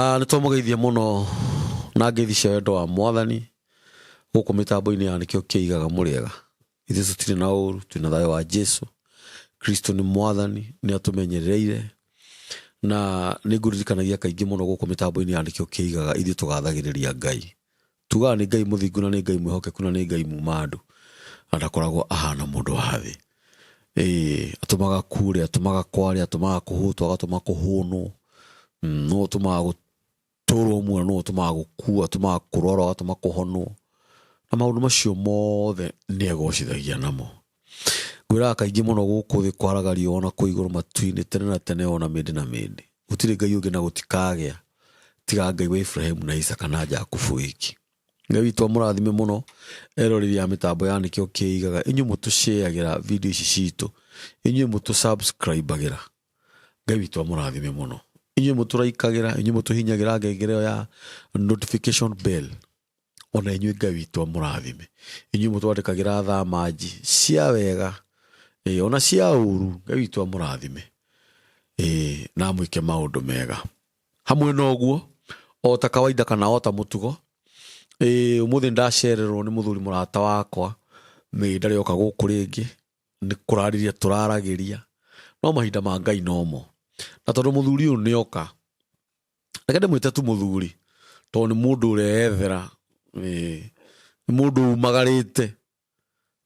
Nĩ twamũgeithia mũno na ngeithi cia wendo wa mwathani gũkũ mĩtambo-inĩ ya nĩkĩo kĩigaga mũrĩega. Ithuĩ tũtirĩ na ũru, twĩna thayũ wa Jesu. Kristo nĩ mwathani, nĩ atũmenyereire na nĩ ngũririkanagia kaingĩ mũno gũkũ mĩtambo-inĩ ya nĩkĩo kĩigaga ithuĩ tũgathagĩrĩria Ngai. Tugaga nĩ Ngai mũthingu na nĩ Ngai mwĩhokeku na nĩ Ngai muma andũ na ndakoragwo ahana mũndũ wa thĩ. Ĩĩ, atũmaga kure, atũmaga kware, atũmaga kũhũtwo, agatũma kũhũnwo. Nĩwe ũtũmaga gũtũrwo muoyo, nĩwe ũtũmaga gũkua, atũmaga kũrwara, agatũma kũhonwo. Na maũndũ macio mothe nĩ egocithagia namo. Ngwĩraga kaingĩ mũno gũkũ thĩ kwaraga riũa ona kũu igũrũ matu-inĩ tene na tene ona mĩndĩ na mĩndĩ. Gũtirĩ Ngai ũngĩ na gũtikagĩa tiga Ngai wa Iburahĩmu na Isaaka na Jakubu wiki. Ngai witũ amũrathime mũno eroreri a mĩtambo ya nĩkĩo kĩigaga inyuĩ mũtũshare-agĩra video ici citũ inyuĩ mũtũ subscribe-agĩra Ngai witũ amũrathime mũno inyuĩ mũtũraikagĩra inyuĩ mũtũhinyagĩra ngengere ĩyo ya notification bell ona inyuĩ Ngai witũ amũrathime inyuĩ mũtwandĩkagĩra thaa manji cia wega ĩĩ ona cia ũru Ngai witũ amũrathime ĩĩ na amwĩke maũndũ mega Hamwe na ũguo, o ta kawaida kana o ta mũtugo, ĩĩ ũmũthĩ nĩndacererwo nĩ mũthuri mũrata wakwa, nĩ ndarĩ oka gũkũ rĩngĩ, nĩ kũrarĩria tũraragĩria, no mahinda ma Ngai nomo. Na tondũ mũthuri ũyũ nĩ oka, reke ndĩmwĩte tu mũthuri, tondũ nĩ mũndũ ũreyethera, ĩĩ nĩ mũndũ umagarĩte.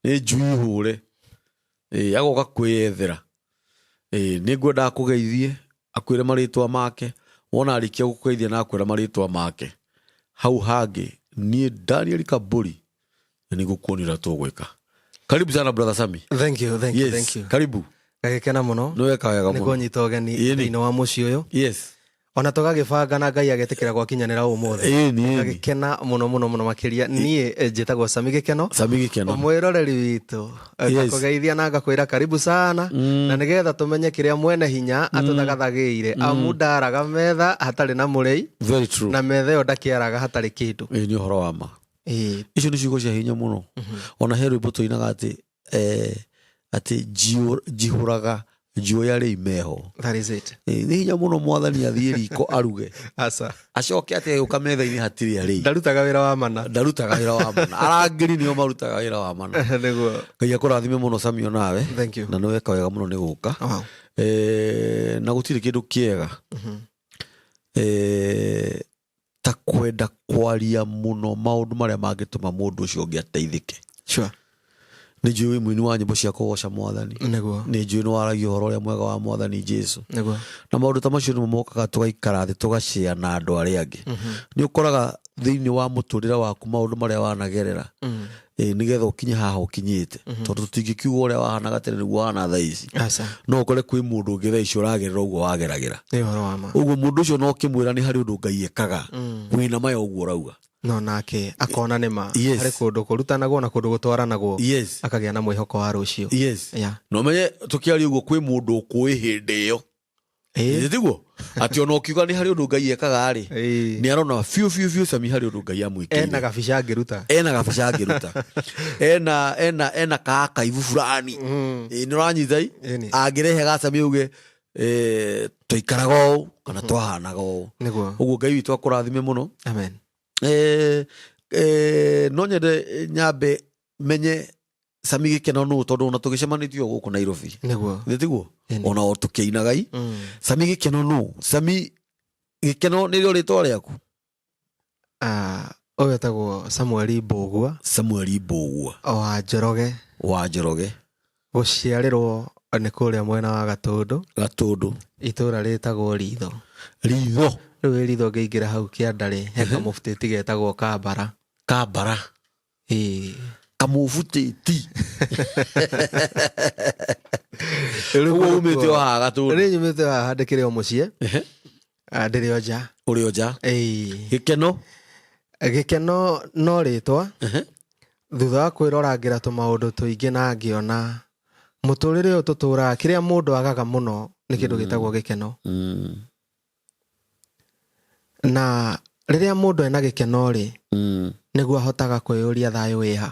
Nĩ njui hũre. Ĩĩ agoka kwĩyethera. Ĩĩ nĩ ngwenda akũgeithie, akwĩre marĩtwa make, wona arĩkia gũkũgeithia na akwĩra marĩtwa make, hau hangĩ niĩ Daniel Kaburi na nĩ ngũkuonia ũrĩa tũgwĩka. Karibu sana brother Sami. Thank you, thank you, thank you. Karibu. Ngagĩkena mũno Nĩ weka wega nĩ mũno. kũnyita ũgeni Ĩni. thĩinĩ wa mũciĩ ũyũ. Yes. Ona tũgagĩbanga na Ngai agetĩkĩra gwakinyanĩra ũmũthĩ. Ĩni, ĩni. Ngagĩkena mũno mũno mũno makĩria. Niĩ njĩtagwo Sami Gĩkeno. Sami Gĩkeno. Mwĩroreri witũ. Ngakũgeithia na ngakwĩra karibu sana. Na nĩgetha tũmenye kĩrĩa mwene hinya atũthagathagĩire. Amu ndaraga metha hatarĩ na mũrĩi. Very true. Na metha ĩyo ndakĩaraga hatarĩ kĩndũ. Ĩĩ nĩ ũhoro wa ma. Ĩĩ. Icio nĩ ciugo cia hinya mũno. Ona he rwĩmbo tũinaga atĩ atĩ njihũraga njũĩ arĩi meho. That is it. Nĩ hinya mũno mwathani athiĩ riko aruge. Aca. Acoke atĩ agĩũka metha-inĩ hatirĩ arĩi. Ndarutaga wĩra wa mana. Ndarutaga wĩra wa mana. Arangĩri nĩo marutaga wĩra wa mana. Nĩguo. Ngai akũrathime mũno Sami onawe. Thank you. Na nĩ weka wega mũno nĩ gũka. Wow. Na gũtirĩ kĩndũ kĩega. Ta kwenda kwaria mũno maũndũ marĩa mangĩtũma mũndũ ũcio ũngĩ ateithĩke. Nĩ njũĩ wĩ mũini wa nyĩmbo cia kũgoca mwathani. Nĩguo. Nĩ njũĩ nĩ waragia ũhoro ũrĩa mwega wa mwathani Jesu. Nĩguo. Na maũndũ ta macio nĩmo mokaga tũgaikara thĩ tũgacĩa na andũ arĩa angĩ. Nĩ ũkoraga thĩinĩ wa mũtũrĩre waku maũndũ marĩa wanagerera. Ĩĩ nĩgetha ũkinye haha ũkinyĩte. Tondũ tũtingĩkiuga ũrĩa wahanaga tene nĩguo ũhana thaa ici. Aca. No ũkore kwĩ mũndũ ũngĩ thaa ici ũragerera ũguo wageragĩra. Nĩ ũhoro wa ma. Ũguo mũndũ ũcio no ũkĩmwĩra nĩ harĩ ũndũ Ngai ekaga. Wĩna maya ũguo ũrauga. No nake akona nĩ ma. Yes. Harĩ kũndũ kũrutanagwo na kũndũ gũtwaranagwo. Yes. Akagĩa na mwĩhoko wa rũciũ. Yes. Yeah. Na ũmenye tũkĩaria ũguo kwĩ mũndũ ũkũĩ hĩndĩ ĩyo. Ĩĩ. Ĩ tiguo? Atĩ ona ũkiuga nĩ harĩ ũndũ Ngai ekaga rĩ, Ĩĩ. nĩ arona biũ biũ biũ Sami harĩ ũndũ Ngai amwĩkĩire. Ena gabica angĩruta. Ena gabica angĩruta. Ena ena ena ka kaibu fulani. Ĩ nĩ ũranyita i? Ĩni. Angĩrehe ga Sami auge twaikaraga ũũ kana twahanaga ũũ. Nĩguo. Ũguo Ngai witũ akũrathime mũno. Amen. No nyende nyambe menye Sami Gĩkeno nũ tondũ ona tũgĩcemanĩtie o gũkũ Nairobi. Nĩguo. Nĩ tiguo? Ĩni. Ona o tũkĩinaga i. Sami Gĩkeno nũ? Sami Gĩkeno nĩrĩo rĩtwa rĩaku? Ũyũ etagwo Samueli Mbũgua. Samueli Mbũgua. Wa Njoroge. Wa Njoroge. Gũciarĩrwo nĩ kũrĩa mwena wa Gatũndũ. Gatũndũ. Itũra rĩtagwo Ritho. Ritho. Rĩu wĩ Ritho ũngĩingĩra hau kĩanda rĩ, he kamũbutĩti getagwo Kambara. Kambara. Ĩĩ. Kamũbutĩti. Ũguo umĩte o haha Gatũndũ. Niĩ nyumĩte o haha ndĩkĩrĩ o mũciĩ. Ndĩrĩ o nja. Ũrĩ o nja. Ĩĩ. Gĩkeno. Gĩkeno no rĩtwa. Thutha wa kwĩrorangĩra tũmaũndũ tũingĩ na ngĩona mũtũrĩre ũyũ tũtũraga kĩrĩa mũndũ agaga mũno nĩ kĩndũ gĩtagwo gĩkeno. Na rĩrĩa mũndũ ena gĩkeno rĩ, nĩguo ahotaga kwĩyũria thayũ wĩha.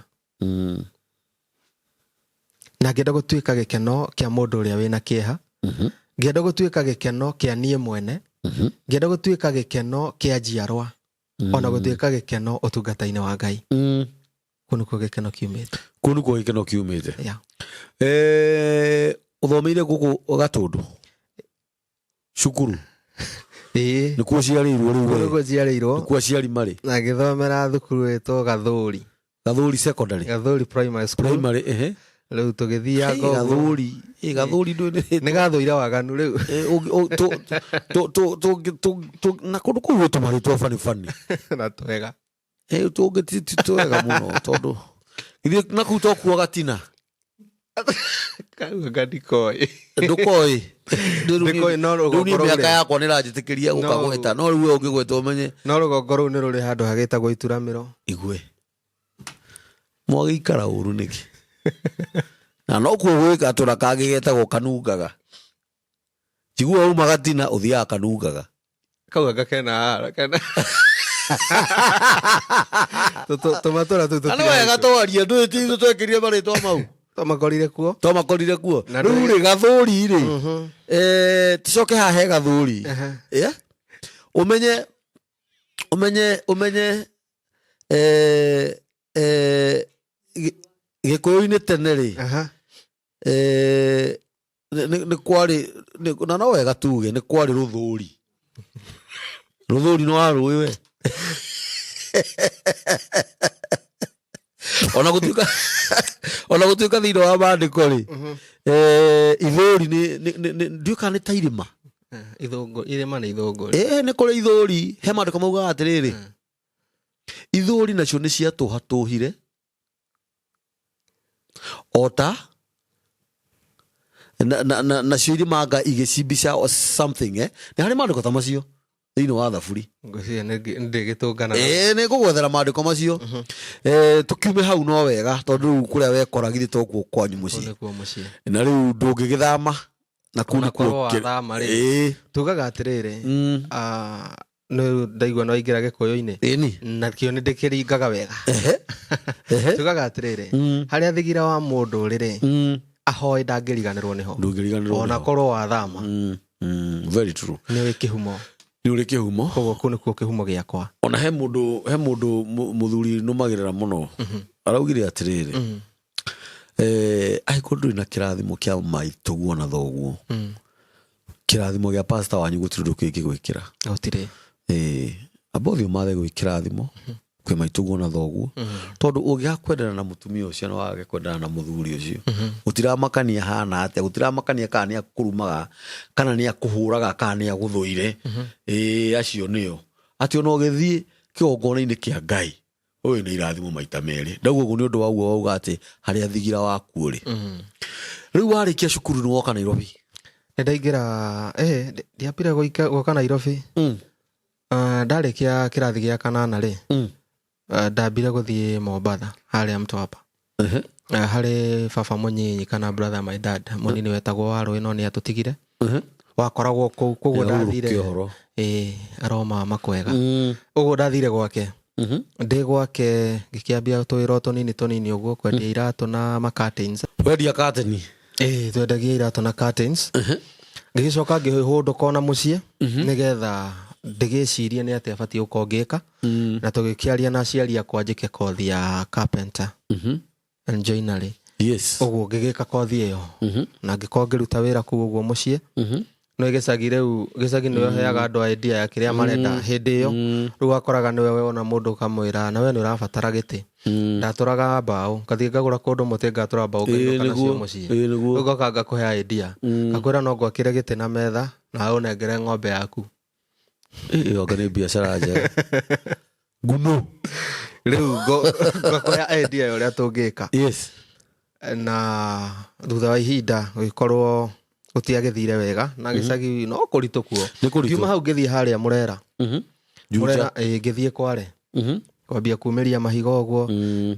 Na ngĩenda gũtuĩka gĩkeno kĩa mũndũ ũrĩa wĩna kĩeha. Ngĩenda gũtuĩka gĩkeno kĩa niĩ mwene. Ngĩenda gũtuĩka gĩkeno kĩa njiarwa ona gũtuĩka gĩkeno ũtungata-inĩ wa Ngai. Kũu nĩkuo gĩkeno kiumĩte. Kũu nĩkuo gĩkeno kiumĩte. Yeah. Ũthomeire gũkũ Gatũndũ cukuru? Ĩĩ. Nĩkuo ũciarĩirwo rĩu Kũu we? nĩkuo njiarĩirwo. Nĩkuo aciari marĩ? Na ngĩthomera thukuru ĩtwo Gathũri. Gathũri secondary? Gathũri primary school. Primary, ehe. Rĩu tũgĩthianga Hey, ũguo. Gathũri. Ĩ, Gathũri ndũĩ nĩ Nĩ gathũire waganu rĩu. Na kũndũ kũu gwĩ tũmarĩtwa bani bani. Na twega. Tũngĩ ti twega mũno tondũ ithuĩ na kũu tokuo gatina. Kau anga ndikoĩ. Ndũkoĩ? Ndikoĩ, no Rĩu rũgongo niĩ rũu mĩaka rĩ. yakwa nĩ ĩranjĩtĩkĩria gũka No. gweta, no rĩu we ũngĩgweta ũmenye. No rũgongo rũu nĩ rũrĩ handũ hagĩtagwo ituramĩro. Igwe mwagĩikara ũru nĩkĩ? Na nokuo gwĩ gatũra kangĩ getagwo kanungaga. Njigua uma gatina ũthiaga kanungaga. Kau anga kena kena tũmatũra tũu. Na nĩ wega twaria, ndũĩ ti ithuĩ twekĩrire marĩtwa mau. Tũmakorire kuo. Twamakorire kuo. Na Rĩu rĩ, Gathũri rĩ, tũcoke haha he Gathũri. Yeah? Ũmenye ũmenye ũmenye Gĩkũyũ-inĩ tene rĩ, nĩ kwarĩ na no wega tuge nĩ kwarĩ rũthũri. Rũthũri nĩ warũĩ we? Ona gũtuĩka thĩinĩ wa maandĩko rĩ, ithũri ndiũĩ kana nĩ ta irĩma. Ithũngũ, irĩma nĩ ithũngũ. Ĩĩ, nĩ kũrĩ ithũri. He maandĩko maugaga atĩrĩrĩ, ithũri nacio nĩ ciatũhatũhire ota nacio irĩmanga igĩcimbica or something, eh? Nĩ harĩ maandĩko ta macio thĩinĩ wa Thaburi. Ngwĩciria nĩ ndĩgĩtũngana. Ĩĩ, nĩ ngũgwethera maandĩko macio. Tũkiume hau no wega tondũ rĩu kũrĩa wekora githĩ tokuo kwanyu Kũu mũciĩ? nĩkuo mũciĩ. Na rĩu ndũngĩgĩthama na kũu Ona nĩkuo korwo wathama rĩ, tugaga atĩrĩrĩ, nĩ ndaigua no aingĩra Gĩkũyũ-inĩ. Ĩni. Nakĩo nĩ ndĩkĩringaga wega. Ehe ehe. Tugaga atĩrĩrĩ, harĩa thigira wa mũndũ rĩrĩ, ahoe ndangĩriganĩrwo nĩho. Ndũngĩriganĩrwo Ona nĩho. korwo wathama. Very true. Nĩ ũrĩ kĩhumo. Nĩ ũrĩ kĩhumo. Koguo kũu nĩkuo kĩhumo gĩakwa. Ona he mũndũ mũthuri nũmagĩrĩra mũno araugire atĩrĩrĩ, angĩkorwo ndũrĩ na kĩrathimo kĩa maitũguo na thoguo, kĩrathimo gĩa pastor wanyu gũtirĩ ũndũ kĩngĩgwĩkĩra. Gũtirĩ. Amba ũthiĩ ũmathe gwĩ kĩrathimo kwĩ maitũguo na thoguo, tondũ ũngĩaga kwendana na mũtumia ũcio na wage kwendana na mũthuri ũcio, gũtiramakania hana atĩa, gũtiramakania kana nĩ akũrumaga kana nĩ akũhũraga kana nĩ agũthũire, ĩĩ, acio nĩo atĩ ona ũgĩthiĩ kĩgongona-inĩ kĩa Ngai ũyũ nĩ irathimo maita merĩ. Ndauga ũguo nĩ ũndũ wa ũguo wauga atĩ harĩa thigira waku ũrĩ. Rĩu warĩkia cukuru nĩ woka Nairobi? Nĩ ndaingĩra, ndiambire gũka Nairobi. Ndarĩkia kĩrathi gĩa kanana rĩ, ndambire gũthiĩ Mombatha harĩa Mtwapa. Harĩ baba mũnyinyi kana brother my dad mũnini wetagwo Warũĩ, no nĩ atũtigire, wakoragwo kũu, koguo ndathire. Ũhoro. Ĩĩ, aroma makwega. Ũguo ndathire gwake. Ndĩ gwake ngĩkĩambia tũwĩra o tũnini tũnini ũguo, kwendia iratũ na ma curtains. Wendia kateni? Ĩĩ, twendagia iratũ na curtains. Ngĩgĩcoka ngĩhũndũka ona mũciĩ nĩgetha ndĩgĩcirie nĩ atĩa batiĩ gũkorwo ngĩka, na tũgĩkĩaria na aciari akwa njĩke kothi ya carpenter and joinery. Ũguo ngĩgĩka kothi ĩyo na ngĩkorwo ngĩruta wĩra kũu ũguo mũciĩ. No gĩcagi rĩu, gĩcagi nĩwe ũheaga andũ idea ya kĩrĩa marenda hĩndĩ ĩyo. Rĩu wakoraga nĩwe wona mũndũ ũkamwĩra na we nĩ ũrabatara gĩtĩ. Ndatũraga mbaũ, ngathiĩ ngagũra kũndũ mũtĩ, ngatũra mbaũ, ngainũka nacio mũciĩ. Ĩĩ nĩguo. Rĩu ngoka ngakũhe idea, ngakwĩra no ngwakĩre gĩtĩ na metha na ũnengere ng'ombe yaku. Ĩyo anga nĩ biacara njega nguno. Rĩu ngakũhe idea ya ũrĩa tũngĩka. Na thutha wa ihinda gũgĩkorwo gũtiagĩthire wega na gĩcagi no kũritũ kuo. Nĩ kũritũ. Ngiuma hau ngĩthiĩ harĩa Mũrera. Mũrera, Juja. ĩĩ, ngĩthiĩ Kware kwambia kumĩria mahiga ũguo.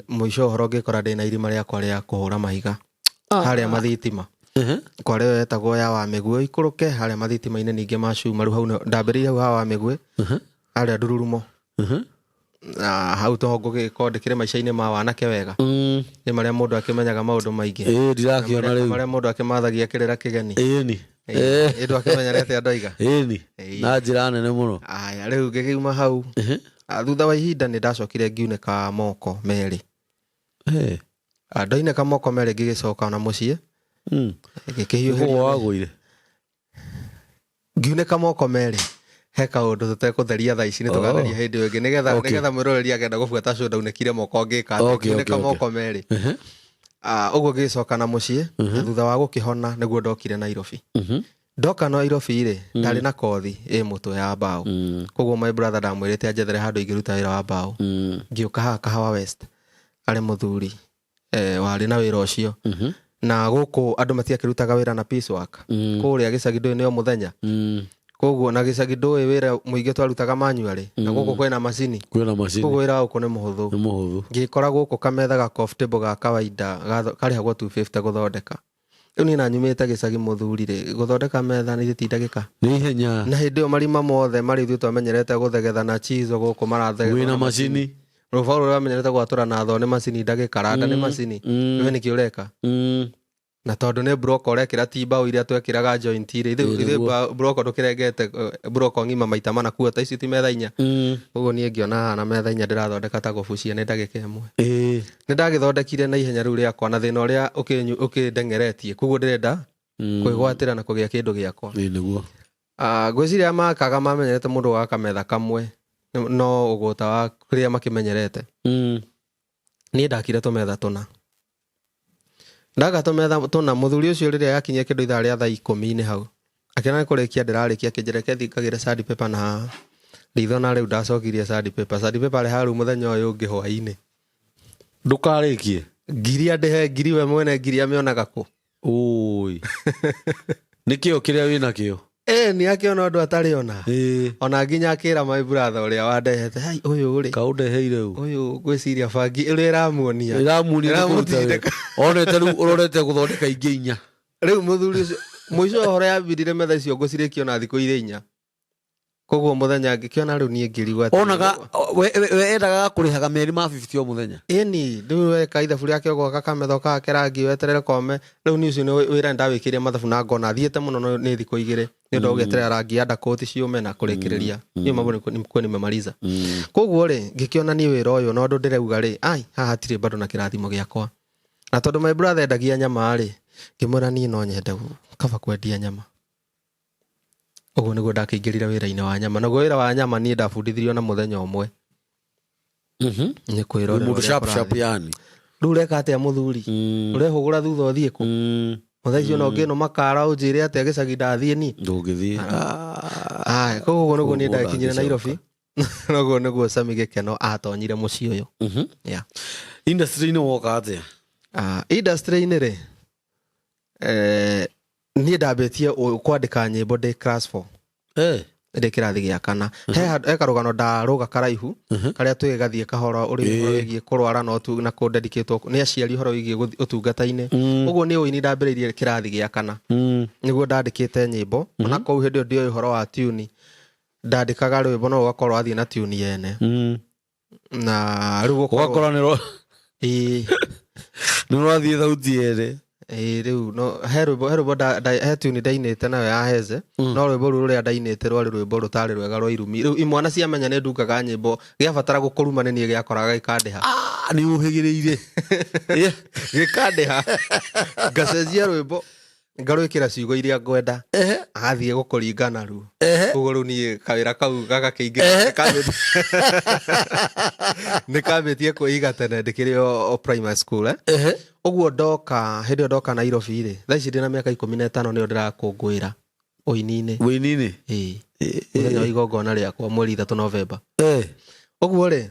Mũico ũhoro ngĩkora ndĩna irima rĩakwa rĩa kũhũra mahiga harĩa mathitima. Kware ĩyo yetagwo ya wa mĩguĩ, ikũrũke harĩa mathitima-inĩ ningĩ ma cuma. Rĩu hau ndambĩrĩirie hau ha wa mĩguĩ harĩa ndururumo. Na hau toho ngũgĩkorwo ndĩkĩrĩ maica-inĩ ma wanake wega, nĩ marĩa mũndũ akĩmenyaga maũndũ maingĩ. Ĩĩ, ndirakĩona rĩu. Marĩa mũndũ akĩmathagia kĩrĩra kĩgeni. Ĩni. Ĩ ndwakĩmenya nĩ atĩa ndoiga. Ĩni. Ĩĩ. Na njĩra nene mũno. Aya, rĩu ngĩkiuma hau. Thutha wa ihinda nĩ ndacokire ngiunĩka moko merĩ. Ndoinĩka moko merĩ ngĩgĩcoka na mũciĩ. Ngĩkĩhiũhĩria. Nĩkũgwa wagũire? Ngiunĩka moko merĩ. He kaũndũ tũtekũtheria thaa ici, nĩ tũgatheria hĩndĩ ĩyo ĩngĩ nĩgetha nĩgetha mwĩroreri agenda gũbuata show ndaunĩkire moko ngĩka atĩa. Ngiunĩka moko merĩ. Ũguo ngĩgĩcoka na mũciĩ, na thutha wa gũkĩhona nĩguo ndokire Nairobi. Ndoka Nairobi rĩ, ndarĩ na kothi ĩ mũtwe ya mbaũ. Koguo my brother ndamwĩrĩte anjethere handũ ingĩruta wĩra wa mbaũ. Ngĩũka haha Kahawa West, arĩ mũthuri warĩ na wĩra ũcio. Na gũkũ andũ matiakĩrutaga wĩra na piece work. Kũrĩa gĩcagi ndũĩ nĩ o mũthenya. Koguo na gĩcagi ndũĩ wĩra mũingĩ twarutaga manually, na gũkũ kwĩna macini. Kwĩna macini. Koguo wĩra wa gũkũ nĩ mũhũthũ. Nĩ mũhũthũ. Ngĩkora gũkũ kametha ga coffee table ga kawaida karĩhagwo 250 gũthondeka. Rĩu niĩ na nyumĩte gĩcagi mũthuri rĩ, gũthondeka metha nĩ ti ndagĩka. Nĩ ihenya. Na hĩndĩ ĩyo marima mothe marĩ ithuĩ twamenyerete gũthegetha na chizo gũkũ marathegethwo Wĩna na macini. Rũbaũ rũrĩa wamenyerete gwatũra na thoo nĩ macini ndagĩka, randa nĩ macini. We nĩkĩ ũreka? Na tondũ nĩ broko ũrekĩra ti mbaũ iria twekĩraga joint rĩ, ithuĩ broko ndũkĩrengete broko ng'ima maita mana kuota ici ti metha inya. Ũguo niĩ ngĩona haha na metha inya ndĩrathondeka ta gũbucia nĩ ndagĩka ĩmwe. Nĩ ndagĩthondekire na ihenya rĩu rĩakwa na thĩna ũrĩa ũkĩndengeretie, koguo ndĩrenda kwĩgwatĩra na kũgĩa kĩndũ gĩakwa. Ĩĩ nĩguo. Ngwĩciria makaga mamenyerete mũndũ gaka metha kamwe no ũgũta wa kĩrĩa makĩmenyerete. Niĩ ndakire tũmetha tũna. Ndaka tũmetha tũna, mũthuri ũcio rĩrĩa yakinyia kĩndũ ithaa rĩa thaa ikũmi-inĩ hau, akĩona nĩ kũrĩkia ndĩrarĩkia, akĩnjĩra reke thiĩ ngagĩre sand paper na haha. Ritho na rĩu ndacokirie sand paper. Sand paper arĩ haha rĩu mũthenya ũyũ ũngĩ hwaĩ-inĩ. Ndũkarĩkie? Ngiri andĩhe ngiri we mwene ngiri amĩonaga kũ? Ũi. Nĩ kĩo kĩrĩa wĩnakĩo? Nĩ akĩona ũndũ atarĩ ona. Ona nginya akĩra my brother ũrĩa wandehete, hai ũyũ rĩ. Kaũndeheire ũ? Ũyũ ngwĩciria bangi ĩrĩa ĩramuonia. Ĩramuonia nĩ kũruta wĩra. Ĩramũtindĩka. Onete rĩu ũrorete gũthondeka ingĩ inya. Rĩu mũthuri ũcio, mũico wa ũhoro yambirire metha icio ngũcirĩkia ona thikũ irĩ inya. Koguo mũthenya ngĩkĩona rĩu niĩ ngĩrigwo atĩ Onaga, we endaga kũrĩhaga meri ma 50 o mũthenya. Ĩni, rĩu weka ithabu rĩake ũgoka kametha ũkahake rangi weterere kome. Rĩu niĩ ũcio nĩ wĩra ndawĩkĩire mathabu na ngona thiĩte mũno nĩ thikũ igĩrĩ. Nĩ ũndũ wa gũgĩeterera rangi ya ndakũti ciũme na kũrĩkĩrĩria. Niĩ mambo nĩ nimemaliza. Koguo rĩ, ngĩkĩona niĩ wĩra ũyũ na ũndũ ndĩrauga rĩ, ai, haha hatirĩ bado na kĩrathimo gĩakwa. Na tondũ my brother endagia nyama rĩ, ngĩmwĩra niĩ no nyende kaba kwendia nyama. Ũguo nĩguo ndakĩingĩrire wĩra-inĩ wa nyama. Naguo wĩra wa nyama niĩ ndabundithirio na mũthenya ũmwe. Nĩ kwĩrorera Mũndũ ũrĩa sharp, sharp kũrathiĩ. yani. Rĩu ũreka atĩa mũthuri? Ũrehũgũra thutha ũthiĩ kũ? Mũthenya ũcio no ngĩno makara ũnjĩre atĩa gĩcagi ndathiĩ niĩ? Ndũngĩthiĩ. Aya, koguo ũguo nĩguo niĩ Koguo ndakinyire ndangĩcoka. Nairobi. Noguo nĩguo Sammy Gĩkeno atonyire mũciĩ ũyũ. Yeah. Industry-inĩ woka atĩa? Industry-inĩ rĩ, niĩ ndambĩtie kwandĩka nyĩmbo ndĩ class 4. Ndĩ kĩrathi gĩa kana. He karũgano ndarũga karaihu, karĩa tũgĩgathiĩ kahora ũrĩ ũhoro wĩgiĩ kũrwara na na kũndedicate nĩ aciari ũhoro wĩgiĩ ũtungata-inĩ. Ũguo nĩ ũini ndambĩrĩirie kĩrathi gĩa kana. Nĩguo ndandĩkĩte nyĩmbo. Ona kũu hĩndĩ ĩyo ndioĩ ũhoro wa tune. Ndandĩkaga rwĩmbo no ũgakorwo wathiĩ na tune yene. Na rĩu gũkorwo Ũgakora Ĩĩ. nĩ rwathiĩ thauti yene. Ĩĩ, rĩu no, he rwĩmbo, he rwĩmbo nda, nda, he tune ndainĩte nayo ya Heze. No rwĩmbo rũu rũrĩa ndainĩte rwarĩ rwĩmbo rũtarĩ rwega rwa irumi. Rĩu imwana ciamenya nĩ ndungaga nyĩmbo, gĩabatara gũkũruma nĩ niĩ gĩakoraga gĩkandĩha. Nĩ ũhĩgĩrĩire. Gĩkandĩha. Ngacenjia rwĩmbo, ngarwĩkĩra ciugo iria ngwenda. Agathiĩ gũkũringa naruo. Koguo rĩu niĩ kawĩra kau gagakĩingĩra. Nĩ kambĩtie kwĩiga tene ndĩkĩrĩ o primary school, Ũguo ndoka, hĩndĩ ĩyo ndoka Nairobi rĩ, thaa ici ndĩna mĩaka ikũmi na ĩtano nĩyo ndĩrakũngũĩra ũini-inĩ. Ũini-inĩ? Ĩĩ. Mũthenya wa igongona rĩakwa mweri 3 Novemba. Ũguo rĩ,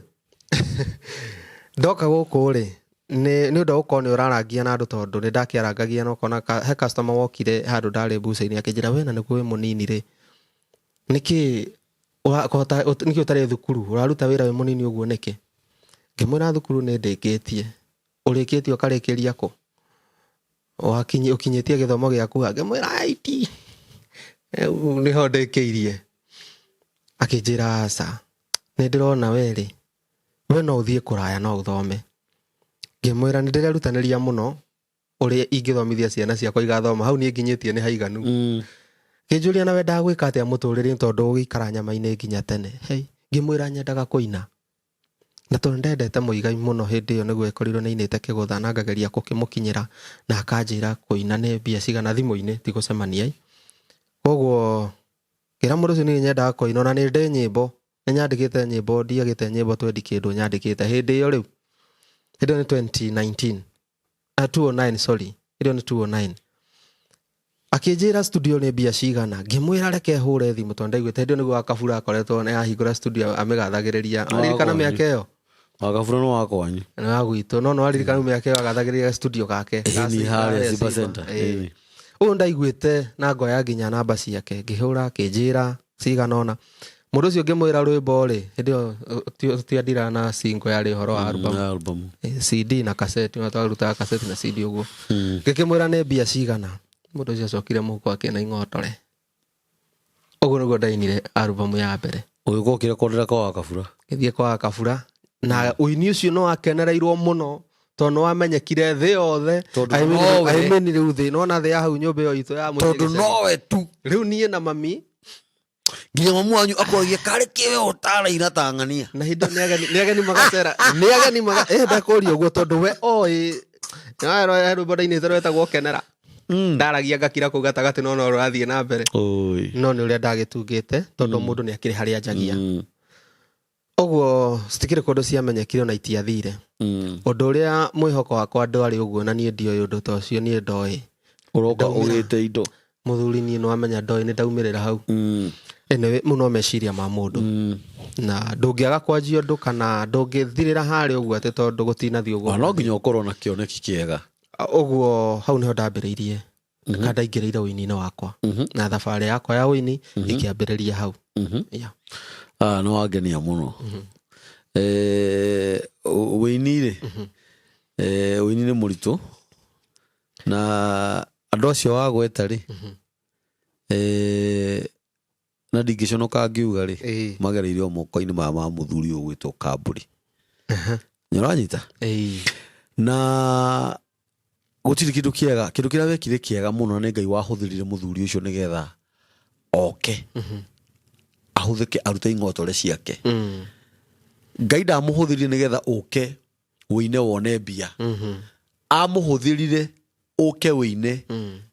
ndoka gũkũ rĩ, nĩ ũndũ wa gũkorwo nĩ ũrarangia na andũ tondũ nĩ ndakĩarangagia na ũkona he customer wokire handũ ndarĩ mbuca-inĩ akĩnjĩra we na nĩguo wĩ mũnini rĩ, nĩkĩ ũrakota, nĩkĩ ũtarĩ thukuru, ũraruta wĩra wĩ mũnini ũguo nĩkĩ? Ngĩmwĩra thukuru nĩ ndĩkĩtie. Ũrĩkĩtie ũkarĩkĩria kũ? Ũkinyĩtie gĩthomo gĩaku ha? Ngĩmwĩra IT. Nĩho ndĩkĩirie. Akĩnjĩra aca, nĩ ndĩrona we rĩ, we no ũthiĩ kũraya no ũthome. Ngĩmwĩra nĩ ndĩrerutanĩria mũno ũrĩa ingĩthomithia ciana ciakwa igathoma, hau niĩ nginyĩtie nĩ haiganu. Kĩnjũria na wendaga gwĩka atĩa mũtũrĩre tondũ ũgĩikara nyama-inĩ nginya tene. Hey, ngĩmwĩra nyendaga kũina. Na tondũ ndendete Mũigai mũno hĩndĩ ĩyo nĩguo ĩkorirwo nĩ ainĩte kĩgũtha na ngageria gũkĩmũkinyĩra na akanjĩra kũina nĩ mbia cigana thimũ-inĩ ti gũcemania. Koguo ngĩra mũndũ ũcio niĩ nyendaga kũina ona nĩ ndĩ nyĩmbo nĩ nyandĩkĩte nyĩmbo ndiagĩte nyĩmbo twendi kĩndũ nyandĩkĩte hĩndĩ ĩyo rĩu hĩndĩ ĩyo nĩ 2019 209 sorry hĩndĩ ĩyo nĩ 209 akĩnjĩra studio nĩ mbia cigana ngĩmwĩra reke hũre thimũ tondũ ndaiguĩte hĩndĩ ĩyo nĩguo Wakabura akoretwo nĩ ahingũra studio amĩgathagĩrĩria aririkana mĩaka ĩyo Wakabura nĩ wa kwanyu nĩ wa gwitũ no no aririkana mĩaka ĩyo agathagĩrĩria studio gake Ĩni, harĩa Simba Center. Ĩni. Ũyũ ndaiguĩte na ngoya nginya namba ciake ngĩhũra akĩnjĩra cigana ũna mũndũ ũcio ngĩmwĩra rwĩmbo rĩ hĩndĩ ĩyo tũtiandira na single yarĩ ũhoro wa album. Album. CD na cassette no twarutaga cassette na CD ũguo ngĩkĩmwĩra nĩ mbia cigana mũndũ ũcio acokire mũhuko akĩna ing'otore ũguo nĩguo ndainire album ya mbere Ũgĩũka ũkĩrekondera kwa Wakabura ngĩthiĩ kwa Wakabura na ũini ũcio nĩ wakenereirwo mũno tondũ nĩ wamenyekire thĩ yothe Tondũ I mean- nowe- I mean rĩu thĩ nona thĩ ya hau nyũmba ĩyo itũ ya mũciĩ tondũ gĩcagi. nowe tu rĩu niĩ na mami nginya mamu wanyu akoragia karĩ kĩwe ũtaraina ta ng'ania na hĩndĩ ĩyo nĩ ageni nĩ ageni magacera nĩ ageni maga eh ndakũria ũguo tondũ we oĩ nĩwaroya rwĩmbo ndainĩte rwetagwo kenera ndaragia ngakira kũu gatagatĩ no no rũrathiĩ na mbere Oi. no nĩ ũrĩa ndagĩtungĩte tondũ mũndũ nĩ akĩrĩ harĩa njagia ũguo citikĩrĩ kũndũ ciamenyekire ona itiathire ũndũ ũrĩa mwĩhoko wakwa ndwarĩ ũguo na niĩ ndioĩ ũndũ ta ũcio niĩ ndoĩ Ũroka Ndaumĩra. ũgĩte indo mũthuri niĩ nĩwamenya ndoĩ nĩ ndaumĩrĩra hau anyway mũno meciria ma mũndũ na ndũngĩaga kwanjia ũndũ kana ndũngĩthirĩra harĩa ũguo atĩ tondũ gũtinathiĩ ũguo Na no nginya ũkorwo na kĩoneki kĩega ũguo hau nĩho ndambĩrĩirie kana ndaingĩrĩire ũini-inĩ wakwa na thabarĩ yakwa ya ũini ĩkĩambĩrĩria hau Yeah. Ah, nĩ wangenia mũno ũini rĩ ũini nĩ mũritũ na andũ acio wagweta rĩ na ndingĩconoka ngiuga rĩ Ĩĩ. magereire o moko-inĩ maya ma mũthuri ũyũ ũgwĩtwo Kambũri nĩ ũranyita Ĩĩ. na gũtirĩ kĩndũ kĩega kĩndũ kĩrĩa wekire kĩega mũno nĩ Ngai wahũthĩrire mũthuri ũcio nĩgetha oke ahũthĩke arute ing'otore ciake Ngai ndamũhũthĩrire nĩgetha ũke ũine wone mbia amũhũthĩrire ũke ũine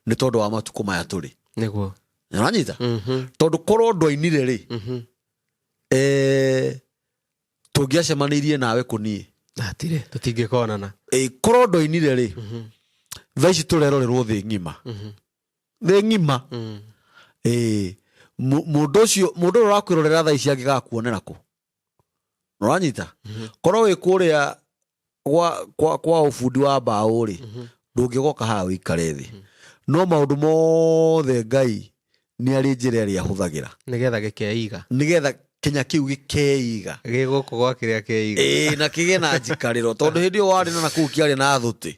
nĩ tondũ wa matukũ maya tũrĩ nĩguo nĩũranyita tondũ korwo ndwainire rĩ tũngĩacemanĩirie nawe kũniĩ hatirĩ tũtingĩkonana korwo ndwainire rĩ thaa ici tũrerorerwo thĩ ng'ima thĩ ng'ima mũndũ ũcio mũndũ ũrĩa ũrakwĩrorera thaa ici angĩgakuonera kũ ũranyita korwo wĩ kũrĩa kwa ũbundi wa mbaũ rĩ ndũngĩgoka haha ũikare thĩ no maũndũ mothe Ngai nĩ arĩ njĩra ĩrĩa ahũthagĩra nĩgetha gĩkeiga nĩgetha kĩnya kĩu gĩkeiga gĩ gũkũ gwa kĩrĩa keiga ĩĩ na kĩgĩe na njikarĩro tondũ hĩndĩ ĩyo warĩ na nakũu kĩarĩ na thũtĩ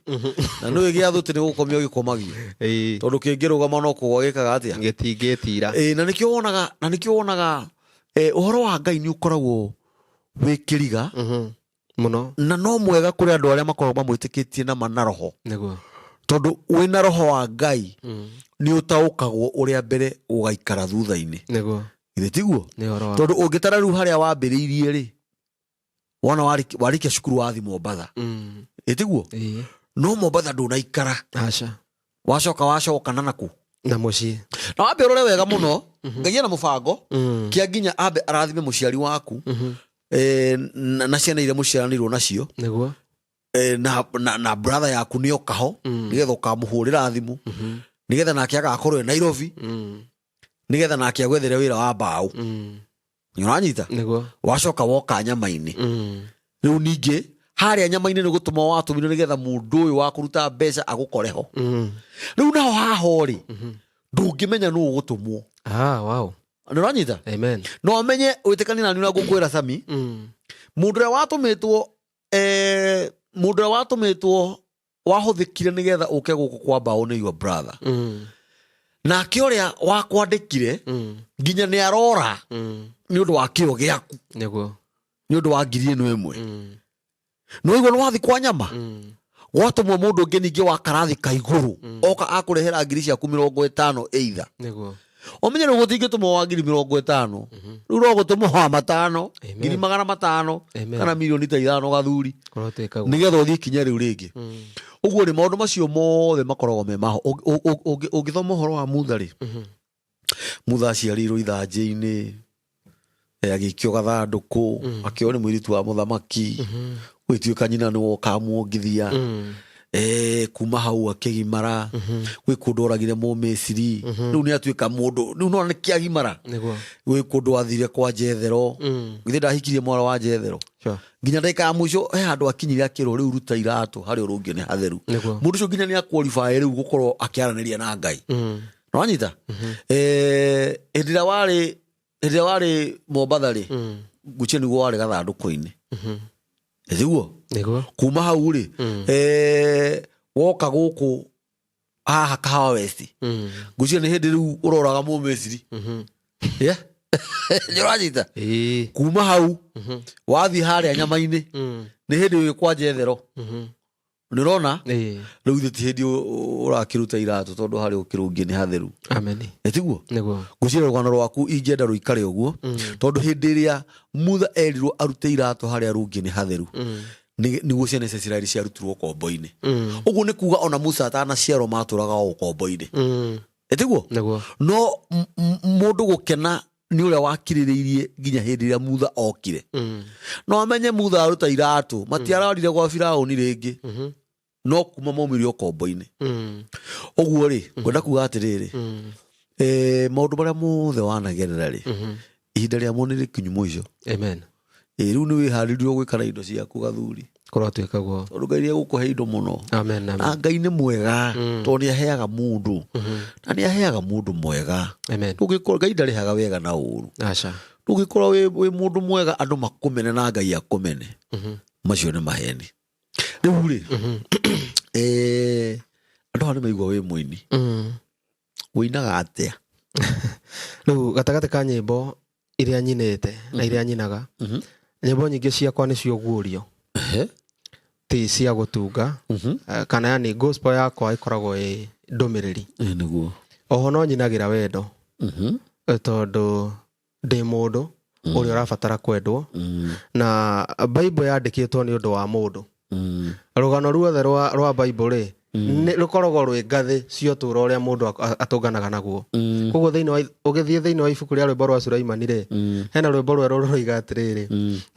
na nĩũĩ gĩa thũtĩ nĩ gũkomio gĩkomagio Ĩĩ. tondũ kĩngĩrũgama no kũgwa gĩkaga atĩa gĩtingĩtira ĩĩ na nĩkĩo wonaga na nĩkĩo wonaga ũhoro wa Ngai nĩ ũkoragwo wĩ kĩriga mũno na no mwega kũrĩ andũ arĩa makoragwo mamwĩtĩkĩtie na mana roho nĩguo tondũ wĩna roho wa Ngai nĩ ũtaũkagwo ũrĩa mbere ũgaikara thutha-inĩ nĩguo githĩ tiguo nĩ ũhoro wa tondũ ũngĩtara rĩu harĩa wambĩrĩirie rĩ wona warĩkia cukuru wathi Mombatha ĩtiguo Ĩĩ. no Mombatha ndũnaikara aca wacoka wacokana naku na mũciĩ na wambe ũrore wega mũno Ngai ena mũbango kĩa nginya ambe arathime mũciari waku na ciana iria mũciaranĩirwo nacio nĩguo na brother yaku nĩ oka ho nĩgetha ũkamũhũrĩra thimũ nĩgetha nake agakorwo e Nairobi nĩgetha nake agwethere wĩra wa mbaũ nĩ ũranyita nĩguo wacoka woka nyama-inĩ rĩu ningĩ harĩa nyama-inĩ nĩ gũtũma watũmirwo nĩgetha mũndũ ũyũ wa kũruta mbeca agũkore ho rĩu naho haho rĩ ndũngĩmenya nũ ũgũtũmwo ah wow nĩ ũranyita amen no amenye wĩtĩkanie nani ũrĩa ngũkwĩra Sami mũndũ ũrĩa watũmĩtwo mũndũ ũrĩa watũmĩtwo wahũthĩkire nĩgetha ũke gũkũ kwa mbaũ nĩ your brother nake ũrĩa wakwandĩkire nginya nĩ arora nĩ ũndũ wa kĩo gĩaku nĩguo nĩ ũndũ wa ngiri ĩno ĩmwe nĩ waigua nĩ wathi kwa nyama gwatũmwo mũndũ ũngĩ ningĩ wa karathi ka igũrũ oka akũrehera ngiri ciaku 50 either nĩguo Ũmenye rĩu gũtingĩtũmwo wa 50,000, rĩu no gũtũmwo wa matano, Amen. 500,000 Amen. kana milioni ta 5, gathuri, Korwo twĩkagwo. nĩgetha ũthiĩ ikinya rĩu rĩngĩ. Ũguo rĩ, maũndũ macio mothe makoragwo me maho. Ũngĩthoma ũhoro wa Mutha rĩ, Mutha aciarĩirwo ithanjĩ-inĩ, agĩikio gathandũkũ, akĩoywo nĩ mũirĩtu wa mũthamaki, gwĩtuĩka nyina nĩwe ũkamuongithia. Kuma hau akĩgimara, gwĩ kũndũ oragire Mũmisiri, rĩu nĩ atuĩka mũndũ, rĩu nona nĩ kĩagimara. Gwĩ kũndũ athire kwa Jethero, githĩ ndahikirie mwana wa Jethero? Sure. Nginya ndagĩka ya mũico he handũ akinyire akĩrwo rĩu ruta iratũ harĩa ũrũngiĩ nĩ hatheru. Mũndũ ũcio nginya nĩ aqualify rĩu gũkorwo akĩaranĩria na Ngai. Nĩwanyita? Hĩndĩ ĩrĩa warĩ Mombatha rĩ, nguchia nĩguo warĩ gathandũkũ-inĩ, tiguo? Nĩguo. Kuma hau rĩ, woka gũkũ haha Kahawa West, nguchia nĩ hĩndĩ rĩu ũroraga Mũmisiri. Yeah? Nĩũranyita? Ĩĩ. Kuma hau wathiĩ harĩa nyama-inĩ, nĩ hĩndĩ wĩ kwa Jethero, nĩũrona? Ĩĩ. Rĩu ithe ti hĩndĩ ũrakĩruta iratũ, tondũ harĩa ũkĩrũngiĩ nĩ hatheru. Amen. Ĩtiguo? Nĩguo. Ngwĩciria rũgano rwaku ingĩenda rũikare ũguo, tondũ hĩndĩ ĩrĩa Mutha erirwo arute iratũ harĩa rũngiĩ nĩ hatheru, nĩguo ciana cia Isiraeli ciarutirwo ũkombo-inĩ. Ũguo nĩ kuga ona Musa atanaciarwo matũraga o ũkombo-inĩ. Ĩtiguo? Nĩguo. No mũndũ gũkena nĩ ũrĩa wakirĩrĩirie nginya hĩndĩ ĩrĩa Mutha okire. No amenye Mutha aruta iratũ, matiararire gwa Firaũni rĩngĩ, no kuma maumire ũkombo-inĩ. Ũguo rĩ, ngwenda kuga atĩrĩrĩ, maũndũ marĩa mothe wanagerera rĩ, ihinda rĩamo nĩ rĩkinyu mũico. Amen. Ĩ rĩu nĩ wĩharĩrie gwĩka na indo ciaku, gathuri. Korwo twĩkagwo. Tondũ Ngai nĩ egũkũhe indo mũno. Amen. Amen. Na Ngai nĩ mwega, tondũ nĩ aheaga mũndũ, na nĩ aheaga mũndũ mwega. Amen. Ndũngĩkorwo Ngai ndarĩhaga wega na ũru. Aca. Ndũngĩkorwo wĩ mũndũ mwega andũ makũmene na Ngai akũmene. Macio nĩ maheni. Rĩu rĩ, andũ aya nĩ maigua wĩ mũini. Ũinaga atĩa? Rĩu gatagatĩ ka nyĩmbo iria nyinĩte na iria nyinaga, nyĩmbo nyingĩ ciakwa nĩ cio guũrio, ti cia gũtunga, kana yani gospel yakwa ĩkoragwo ĩ ndũmĩrĩri. Nĩguo. Oho no nyinagĩra wendo, tondũ ndĩ mũndũ ũrĩa ũrabatara kwendwo, na Bible yandĩkĩtwo nĩ ũndũ wa mũndũ. Rũgano ruothe rwa Bible rĩ, nĩ rũkoragwo rwĩ ngathĩ cia ũtũũro ũrĩa mũndũ atũnganaga naguo. Koguo thĩinĩ wa ũgĩthiĩ thĩinĩ wa ibuku rĩa Rwĩmbo rwa Sulaimani rĩ, hena rwĩmbo rwerũ rũroiga atĩrĩrĩ,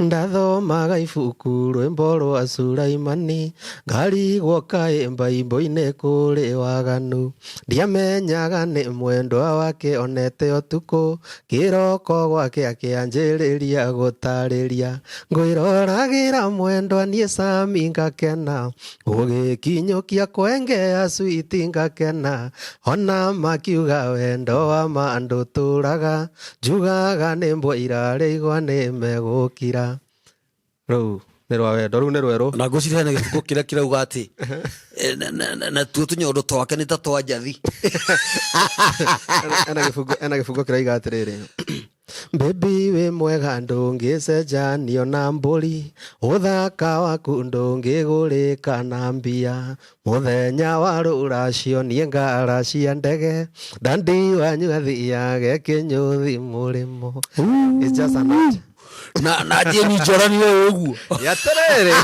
"Ndathomaga ibuku Rwĩmbo rwa Sulaimani, ngarigwo kaĩ Mbaibũ-inĩ kũrĩ waganu, ndiamenyaga nĩ mwendwa wake onete ũtukũ kĩroko gwake akĩanjĩrĩria gũtarĩria, ngwĩroragĩra mwendwa niĩ Sami ngakena, ũgĩkinyũkia kwenge ya switi ngakena, ona makiuga wendo wa ma ndũtũraga, njugaga nĩ mbwa irarĩigwa nĩ megũkira." Rũu nĩ rwa wendo, rũu nĩ rwerũ. Na ngwĩciria hena gĩbuku kĩrĩa kĩrauga atĩ natuo tũnyondo twake nĩ ta twa njathi. Ena gĩbungo kĩroiga atĩrĩrĩ, "Baby wĩ mwega ndũngĩcenjanio na mbũri, ũthaka waku ndũngĩgũrĩka na mbia, mũthenya wa rũracio niĩ ngara cia ndege, dandi wanyu athiage kĩnyũthi mũrĩmo." It's just an art. Na Jane njoranire ũguo. Atĩrĩrĩ,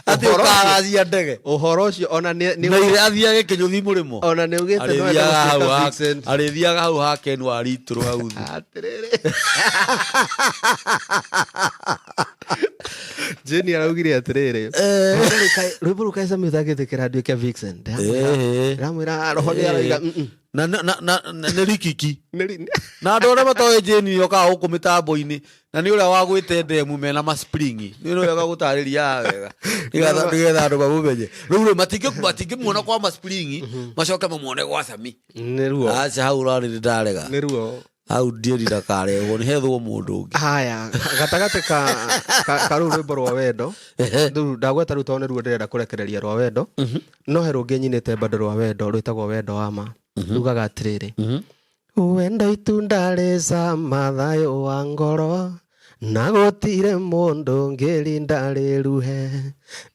atĩ Ũhoro ũcio- ũkaracia ndege ũhoro ũcio ona nĩ na ire athiage kĩnyũthi mũrĩmo. Ona nĩ ugĩte no ende Arĩthiaga hau gũtuĩka vixen. Arĩthiaga hau ha Ken wa Ritũrũ hau thĩ. Atĩrĩrĩ, Jane araugire atĩrĩrĩ, "Rwĩmbo rũu kaĩ Sami ũtangĩtĩkĩra nduĩke vixen?" Ndĩramwĩra roho nĩ aroiga, "Mm-mm." Na nĩ rikiki. Na andũ arĩa matoĩ Jane yokaga gũkũ mĩtambo-inĩ na nĩ ũrĩa wagwĩte ndemu mena maspringi, nĩ wega gũtarĩria haha wega nĩgetha andũ mamũmenye. Rĩu rĩ, matingĩmuona kwa maspringi macoke mamuone gwa Sami. Nĩ ruo. Aca, hau ũrarĩ nĩ ndarega. Nĩ ruo. Hau ndiĩri ndakarehwo, nĩ hethwo mũndũ ũngĩ. Haya, gatagatĩ ka rũu rwĩmbo rwa wendo rĩu ndagweta rĩu, tondũ nĩruo ndĩrenda kũrekereria rwa wendo, no he rũngĩ nyinĩte bado rwa wendo rwĩtagwo Wendo wa Ma. Rugaga atĩrĩrĩ, "Wendo itunda rĩ cama, thayũ wa ngoro. Na gũtirĩ mũndũ ngĩrinda rĩruhe.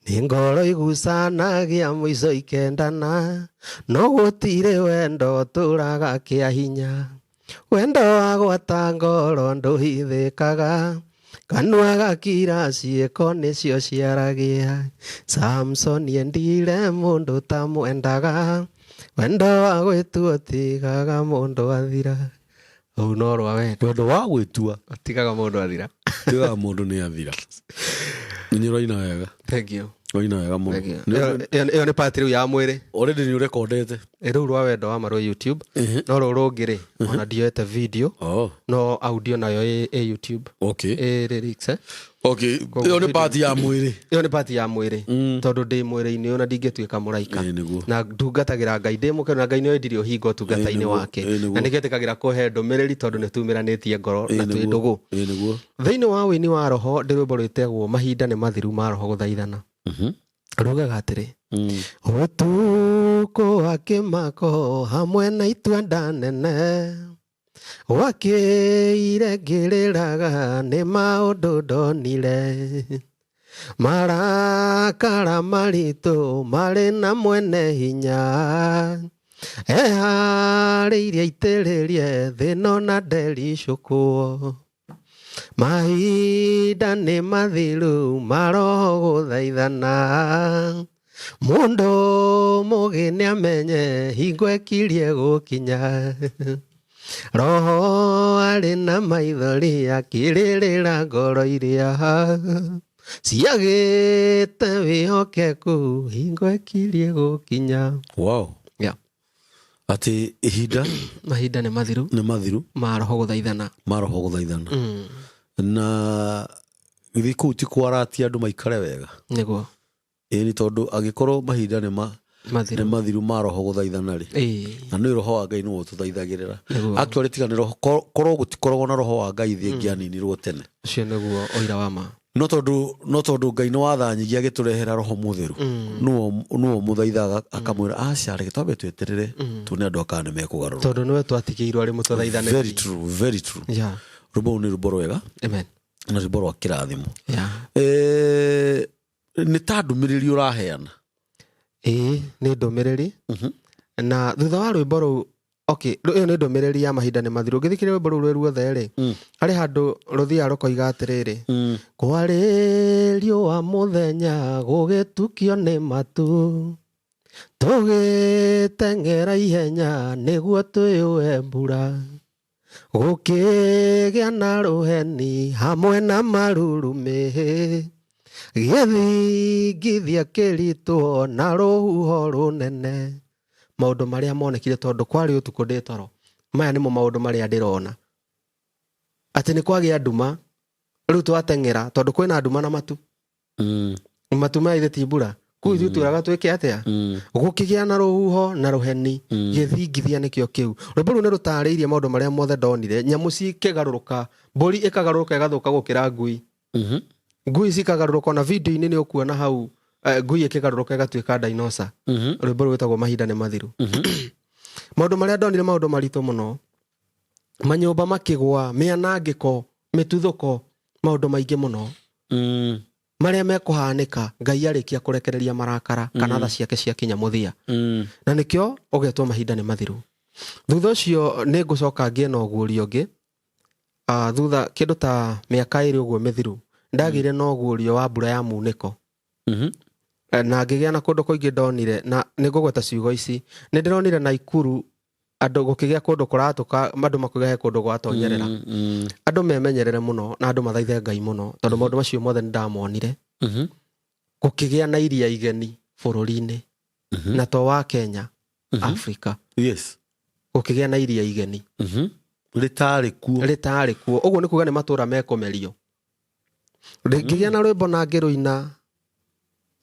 Nĩ ngoro igucanagia mũico ikendana. No gũtirĩ wendo ũtũraga kĩa hinya. Wendo wa gwata ngoro ndũhithĩkaga. Kanua gakira ciĩko nĩcio ciaragia. Samson endire mũndũ tamwendaga. Wendo wa gwĩtua ũtigaga mũndũ athira. Rũu no rwa wendo. Wendo wa gwĩtua Ũtigaga mũndũ athira. Tigaga mũndũ nĩ athira. Nĩ ũraina wega. Thank you. Ũraina wega mũno. Thank you. Ĩyo nĩ part rĩu ya mwĩrĩ. Already nĩ ũrekondete. Rĩu rwa wendo wa marũ YouTube. No rũrũ rũngĩ rĩ, ona ndioete video. Oh. No audio nayo ĩ YouTube. Okay. Ĩ lyrics, eh? Okay. Ĩyo nĩ part ya mwĩrĩ. Ĩyo nĩ part ya mwĩrĩ. Tondũ ndĩ mwĩrĩ-inĩ ũyũ na ndingĩtuĩka mũraika. Ĩĩ, nĩguo. Na ndungatagĩra Ngai ndĩ mũkenu na Ngai nĩoĩ ndirĩ ũhinga ũtungata-inĩ wake. Ĩĩ, nĩguo. Na nĩkĩo kũhe ndũmĩrĩri tondũ nĩtumĩranĩtie ngoro na twĩ ndũgũ. Ĩĩ, nĩguo. Thĩinĩ wa wĩini wa roho ndĩ rwĩmbo rwĩtagwo mahinda nĩ mathiru ma roho gũthaithana. Rugaga atĩrĩ, ũtukũ wa kĩmako hamwe na itua nene, wakĩire ngĩrĩraga nĩ maũndũ ndonire. Marakara maritũ marĩ na mwene hinya, eharĩirie aitĩrĩrie thĩno na ndericũkwo. Mahinda nĩ mathiru maroho gũthaithana. Mũndũ mũgĩ nĩamenye hingo ĩkirie gũkinya. Roho arĩ na maithori akĩrĩrĩra ngoro iria ciagĩte wĩhokeku hingo ĩkirie gũkinya. Wow. Yeah. Atĩ ihinda Mahinda nĩ mathiru nĩ mathiru ma roho gũthaithana. Ma roho gũthaithana. Na githĩ kũu ti kwaratia andũ maikare wega. Nĩguo. Ĩĩ nĩ tondũ angĩkorwo mahinda nĩ Mathiru. nĩ mathiru ma roho gũthaithana rĩ. Ĩĩ. Na nĩ roho wa Ngai nĩwe ũtũthaithagĩrĩra. Nĩguo. Actually tiga nĩ roho korwo gũtikoragwo na roho wa Ngai thĩ ĩngĩaninirwo tene. Ũcio nĩguo ũira wa ma. No tondũ Ngai nĩ wathanyigia agĩtũrehera roho mũtheru. Nĩwe ũmũthaithaga akamwĩra aca reke twambe tweterere tuone andũ aka nĩ mekũgarũrũka. Tondũ nĩwe twatigĩirwo arĩ mũtũthaithanĩri. Very true, very true. Yeah. Rwĩmbo rũu nĩ rwĩmbo rwega. Amen. Na rwĩmbo rwa kĩrathimo. Yeah. Nĩ ta ndũmĩrĩri ũraheana. Ĩĩ, nĩ ndũmĩrĩri. Na thutha wa rwĩmbo rũu, okay, ĩyo nĩ ndũmĩrĩri ya mahinda nĩ mathiru. Ũngĩthikĩrĩria rwĩmbo rũu rwĩ ruothe rĩ, harĩ handũ rũthiaga rũkoiga atĩrĩrĩ, kwarĩ riũa mũthenya gũgĩtukio nĩ matu, tũgĩteng'era ihenya nĩguo twĩyũe mbura, gũkĩgĩa na rũheni hamwe na marurumĩ, gĩthingithia kĩritũ na rũhuho rũnene. Maũndũ marĩa monekire tondũ kwarĩ ũtukũ ndĩ toro. Maya nĩmo maũndũ marĩa ndĩrona. Atĩ nĩ kwagĩa nduma, rĩu twateng'era tondũ kwĩna nduma na matu. Matu maya ithe ti mbura. Kũu ithuĩ twĩraga twĩke atĩa? Gũkĩgĩa na rũhuho na rũheni, gĩthingithia nĩkĩo kĩu. Rwĩmbo rũu nĩ rũtarĩirie maũndũ marĩa mothe ndonire. Nyamũ cikĩgarũrũka, mbũri ĩkagarũrũka ĩgathũka gũkĩra ngui. Ngui cikagarũrũka, ona video-inĩ nĩ ũkuona hau, ngui ĩkĩgarũrũka ĩgatuĩka dinosaur. Rwĩmbo rũu rwĩtagwo mahinda nĩ mathiru. Maũndũ marĩa ndonire maũndũ maritũ mũno. Manyũmba makĩgũa, mĩanangĩko, mĩtuthũko, maũndũ maingĩ mũno. Marĩa mekũhanĩka Ngai arĩkia kũrekereria marakara kana tha ciake ciakinya mũthia. Na nĩkĩo ũgetwo mahinda nĩ mathiru. Thutha ũcio nĩ ngũcoka ngĩe na ũguũrio ũngĩ. Thutha kĩndũ ta mĩaka ĩrĩ ũguo mĩthiru, ndagĩire na ũguũrio wa mbura ya munĩko. Na ngĩgĩa na kũndũ kũingĩ ndonire, na nĩ ngũgweta ciugo ici. Nĩ ndĩronire Naikuru andũ gũkĩgĩa kũndũ kũratũka, andũ makĩgĩa he kũndũ gwatonyerera. Andũ memenyerere mũno na andũ mathaithe Ngai mũno, tondũ maũndũ macio mothe nĩ ndamonire. Gũkĩgĩa na iria igeni bũrũri-inĩ. Na to wa Kenya, Afrika. Yes. Gũkĩgĩa na iria igeni. Rĩtarĩ kuo. Rĩtarĩ kuo. Ũguo nĩ kuga nĩ matũra mekũmerio. Ngĩgĩa na rwĩmbo na ngĩrũina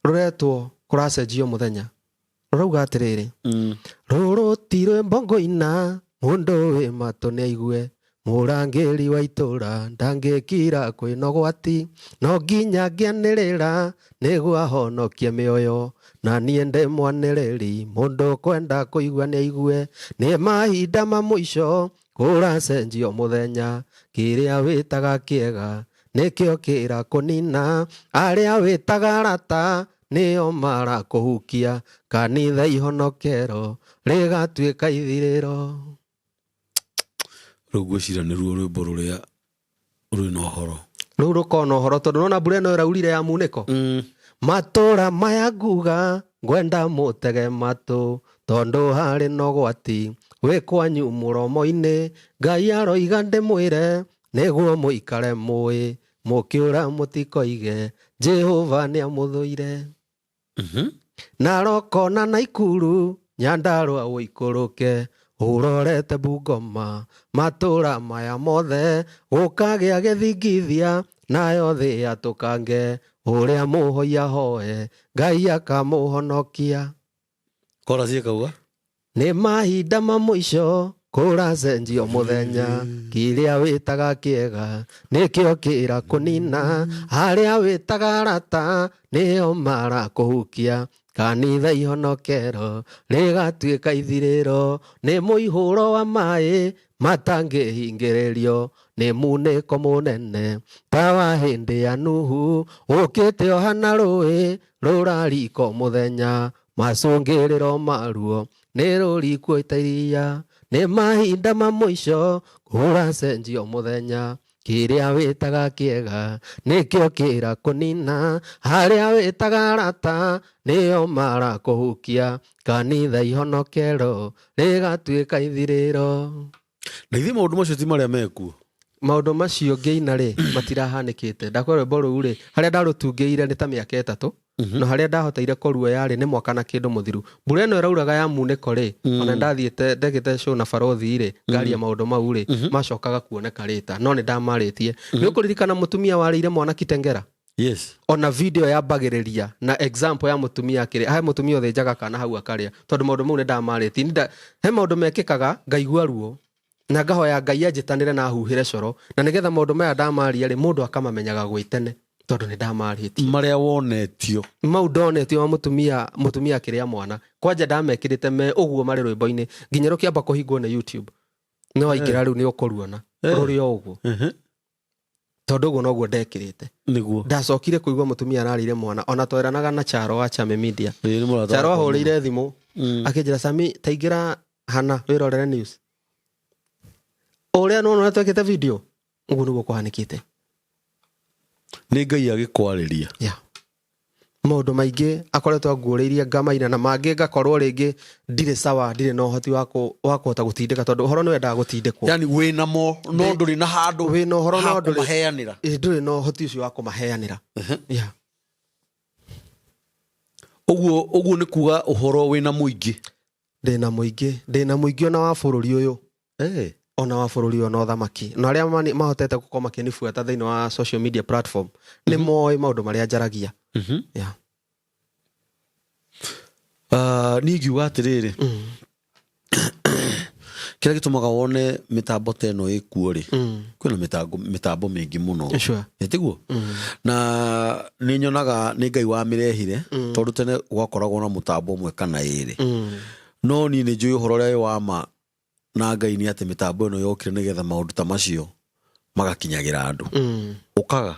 rũretwo kũracenjio mũthenya. Rũrauga atĩrĩrĩ, rũrũ ti rwĩmbo ngũina, mũndũ wĩ matũ nĩaigue, mũrangĩri wa itũra ndangĩkira kwĩna ũgwati, no nginya ngĩanĩrĩra nĩguo ahonokie mĩoyo, na niĩ ndĩ mwanĩrĩri, mũndũ kwenda kũigua nĩaigue, nĩ mahinda ma mũico kũracenjio mũthenya, kĩrĩa wĩtaga kĩega Nĩkĩo kĩrakũnina, arĩa wĩtaga arata nĩo marakũhukia, kanitha ihonokero rĩgatuĩka ithirĩro. Rĩu ngwĩciria nĩruo rwĩmbo rũrĩa rwĩna ũhoro. Rũu rũkoragwo na ũhoro tondũ nona mbura ĩno ĩraurire ya munĩko. Matũra maya nguga ngwenda mũtege matũ, tondũ harĩ na ũgwati wĩ kwanyu mũromo-inĩ. Ngai aroiga ndĩmwĩre nĩguo mũikare mũĩ, mũkĩũra mũtikoige Jehova nĩamũthũire. Narok na Naikuru, Nyandarua ũikũrũke, ũrorete Bungoma, matũra maya mothe gũkagĩa gĩthingithia, nayo thĩ yatũkange, ũrĩa mũhoi ahoe Ngai akamũhonokia. Kora ciĩkauga Nĩ mahinda ma mũico kũracenjio mũthenya, kĩrĩa wĩtaga kĩega nĩkĩo kĩrakũnina, arĩa wĩtaga arata nĩo marakũhukia, kanitha ihonokero rĩgatuĩka ithirĩro, nĩ mũihũro wa maĩ matangĩhingĩrĩrio, nĩ munĩko mũnene ta wa hĩndĩ ya Nuhu, ũkĩte o hana rũĩ rũrariko mũthenya, macũngĩrĩro maruo nĩ rũrikuo ta iria, nĩ mahinda ma mũico kũracenjio mũthenya, kĩrĩa wĩtaga kĩega nĩkĩo kĩrakũnina, arĩa wĩtaga arata nĩo marakũhukia, kanitha ihonokero rĩgatuĩka ithirĩro. Na ithuĩ maũndũ macio ti marĩa mekuo. Maũndũ macio ngĩina rĩ matirahanĩkĩte. Ndakwĩra rwĩmbo rũu rĩ, harĩa ndarũtungĩire nĩ ta mĩaka 3, no harĩa ndahoteire kũruoya rĩ nĩ mwaka na kĩndũ mũthiru. Mbura ĩno ĩrauraga ya munĩko rĩ, ona ndathiĩte ndekĩte show na barothi rĩ, ngaria maũndũ mau rĩ, macokaga kuoneka rĩta, no nĩ ndamarĩtie. Nĩ ũkũririkana mũtumia warĩire mwana Kitengera? Yes. Ona video yambagĩrĩria na example ya mũtumia akĩrĩa, he mũtumia ũthĩnjaga kana hau akarĩa, tondũ maũndũ mau nĩ ndamarĩtie. He maũndũ mekĩkaga ngaigua ruo na ngahoya Ngai anjĩtanĩre na ahuhĩre coro, na nĩgetha maũndũ maya ndamaria rĩ, mũndũ akamamenyaga gwĩ tene, tondũ nĩ ndamarĩtie. Marĩa wonetio. Mau ndonetio ma mũtumia akĩrĩa mwana. Kwanja ndamekĩrĩte me ũguo marĩ rwĩmbo-inĩ, nginya rũkĩamba kũhingwo nĩ YouTube. Nĩ waingĩra rĩu nĩ ũkũruona. Rũrĩ o ũguo. Tondũ ũguo noguo ndekĩrĩte. Nĩguo. Ndacokire kũigua mũtumia ararĩire mwana, ona tweranaga na Charo wa Chame Media. Ĩĩ, nĩ mũrata Charo wakwa. ahũrĩire thimũ, akĩnjĩra Sami, taingĩra hana wĩrorere news. Ũrĩa nĩwona ũrĩa twekĩte video, ũguo nĩguo kũhanĩkĩte. Nĩ Ngai agĩkwarĩria. Yeah. Maũndũ maingĩ akoretwo anguũrĩirie ngamaina, na mangĩ ngakorwo rĩngĩ ndirĩ sawa, ndirĩ na ũhoti wa kũhota gũtindĩka, tondũ ũhoro nĩ wendaga gũtindĩkwo. Yani wĩna mo, no ndũrĩ na handũ Wĩna ũhoro no ha ndũrĩ. kũmaheanĩra. Ĩ, ndũrĩ na ũhoti ũcio wa kũmaheanĩra. Yeah. Ũguo nĩ kuga ũhoro wĩna mũingĩ. Ndĩna mũingĩ, ndĩna mũingĩ ona wa bũrũri ũyũ. Ona wa bũrũri ũyũ na ũthamaki. Na arĩa mahotete gũkorwo makĩnibuata thĩinĩ wa social media platform, nĩ moĩ maũndũ marĩa njaragia. Yeah. Niĩ ngiuga atĩrĩrĩ, kĩrĩa gĩtũmaga wone mĩtambo ta ĩno ĩkuo rĩ, kwĩna mĩtambo mĩingĩ mũno. Ĩ, tiguo? Na nĩ nyonaga nĩ Ngai wamĩrehire, tondũ tene gwakoragwo na mũtambo ũmwe kana ĩrĩ. No niĩ nĩ njũĩ ũhoro ũrĩa wĩ wa ma na Ngai nĩ atĩ mĩtambo ĩno yokire nĩgetha maũndũ ta macio magakinyagĩra andũ. Ũkaga.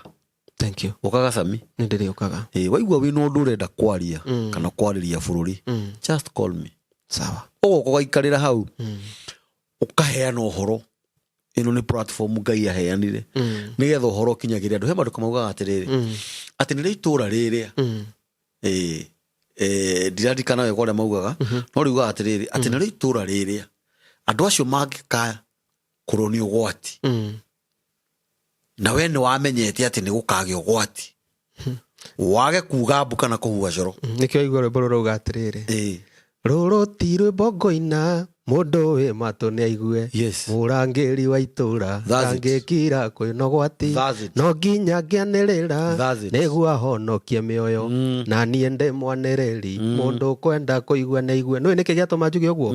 Thank you. Ũkaga Sami. Nĩ ndĩrĩũkaga. Ĩ, waigua wĩna ũndũ ũrenda kwaria kana kwarĩria bũrũri, just call me. Sawa. Ũgoka ũgaikarĩra hau, ũkaheana ũhoro. Ĩno nĩ platform Ngai aheanire nĩgetha ũhoro ũkinyagĩre andũ. He maandĩko maugaga atĩrĩrĩ, atĩ nĩrĩo itũũra rĩrĩa, ndiraririkana wega ũrĩa maugaga, no riugaga atĩrĩrĩ, atĩ nĩrĩo itũũra rĩrĩa andũ acio mangĩkaya kũrwo nĩ ũgwati, na we nĩ wamenyete atĩ nĩ gũkagĩa ũgwati, wage kuga mbu kana kũhuha coro. Nĩkĩo waigua rwĩmbo rũrauga atĩrĩrĩ, rũrũ ti rwĩmbo ngũina, mũndũ wĩ matũ nĩ aigue. Yes. Mũrangĩri wa itũũra, That's it. ndangĩkira kwĩna ũgwati. That's it. No nginya ngĩanĩrĩra, That's it. nĩguo ahonokie mĩoyo. Na niĩ ndĩ mwanĩrĩri, mũndũ ũkwenda kũigua nĩ aigue. Nĩũĩ nĩkĩ gĩatũma njuge ũguo?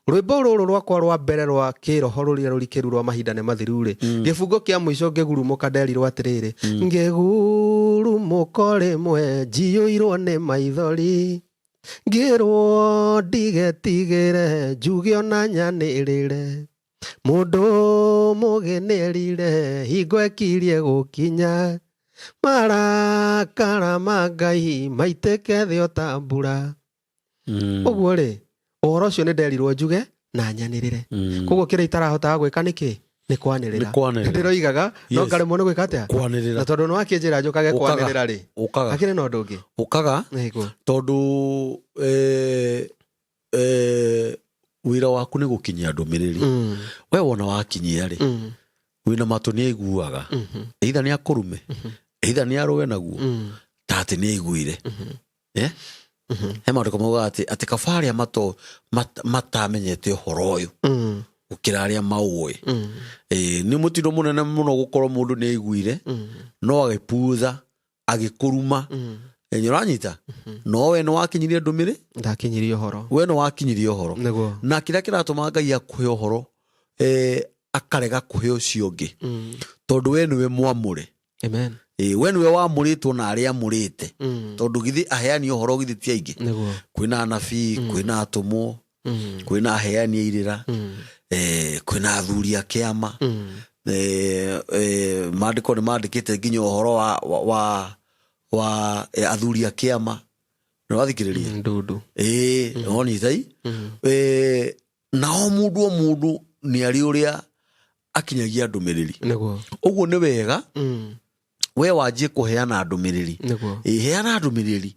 Rwĩmbo rũrũ rwakwa rwa mbere rwa kĩroho rũrĩa rũrikĩru rwa mahinda nĩ mathiru rĩ, gĩbungo kĩa mũico ngĩgurumũka nderirwo atĩrĩrĩ, ngĩgurumũka rĩmwe njiyũirwo nĩ maithori, ngĩrwo ndigetigĩre njuge ona nyanĩrĩre, mũndũ Mũgĩ nĩerire hingo ĩkirie gũkinya, marakara ma Ngai maitĩke thĩ o ta mbura. Ũguo rĩ, ũhoro ũcio nĩ nderirwo njuge na nyanĩrĩre. Koguo kĩrĩa itarahotaga gwĩka nĩ kĩ? Nĩ kwanĩrĩra. Nĩ kwanĩrĩra. Ndĩroigaga no Yes. ngaremwo nĩ gwĩka atĩa? Kwanĩrĩra. Na tondũ nĩ wakĩnjĩra njũkage Ũkaga. kwanĩrĩra rĩ, Ũkaga. hakĩrĩ na ũndũ ũngĩ. Ũkaga. Nĩguo. Tondũ wĩra waku nĩ gũkinyia ndũmĩrĩri. We wona wakinyia rĩ, wĩna matũ nĩ aiguaga, either nĩ akũrume, either nĩ arũe naguo, ta atĩ nĩ aiguire. Eh? He maandĩko maugaga atĩ kaba arĩa matamenyete ũhoro ũyũ gũkĩra arĩa maũĩ. Nĩ mũtino mũnene mũno gũkorwo mũndũ nĩ aiguire, no agĩputha, agĩkũruma. Nĩ ũranyita? No we nĩ wakinyirie ndũmĩrĩ? Ndakinyirie ũhoro. We nĩ wakinyirie ũhoro. Nĩguo. Na kĩrĩa kĩratũma Ngai akũhe ũhoro, akarega kũhe ũcio ũngĩ. Tondũ we nĩwe mwamũre. Amen. We nĩwe wamũrĩtwo na arĩa amũrĩte. Tondũ githĩ aheani ũhoro githĩ ti aingĩ? Nĩguo. Kwĩna anabii, kwĩna atũmwo, kwĩna aheani a irĩra, kwĩna athuri a kĩama. Maandĩko nĩ mandĩkĩte nginya ũhoro wa athuri a kĩama. Nĩ wathikĩrĩria? Ndundu. Wonitei? Na o mũndũ o mũndũ nĩ arĩ ũrĩa akinyagia ndũmĩrĩri. Nĩguo. Ũguo nĩ wega we wanjie kũheana ndũmĩrĩri. Nĩguo. Heana ndũmĩrĩri.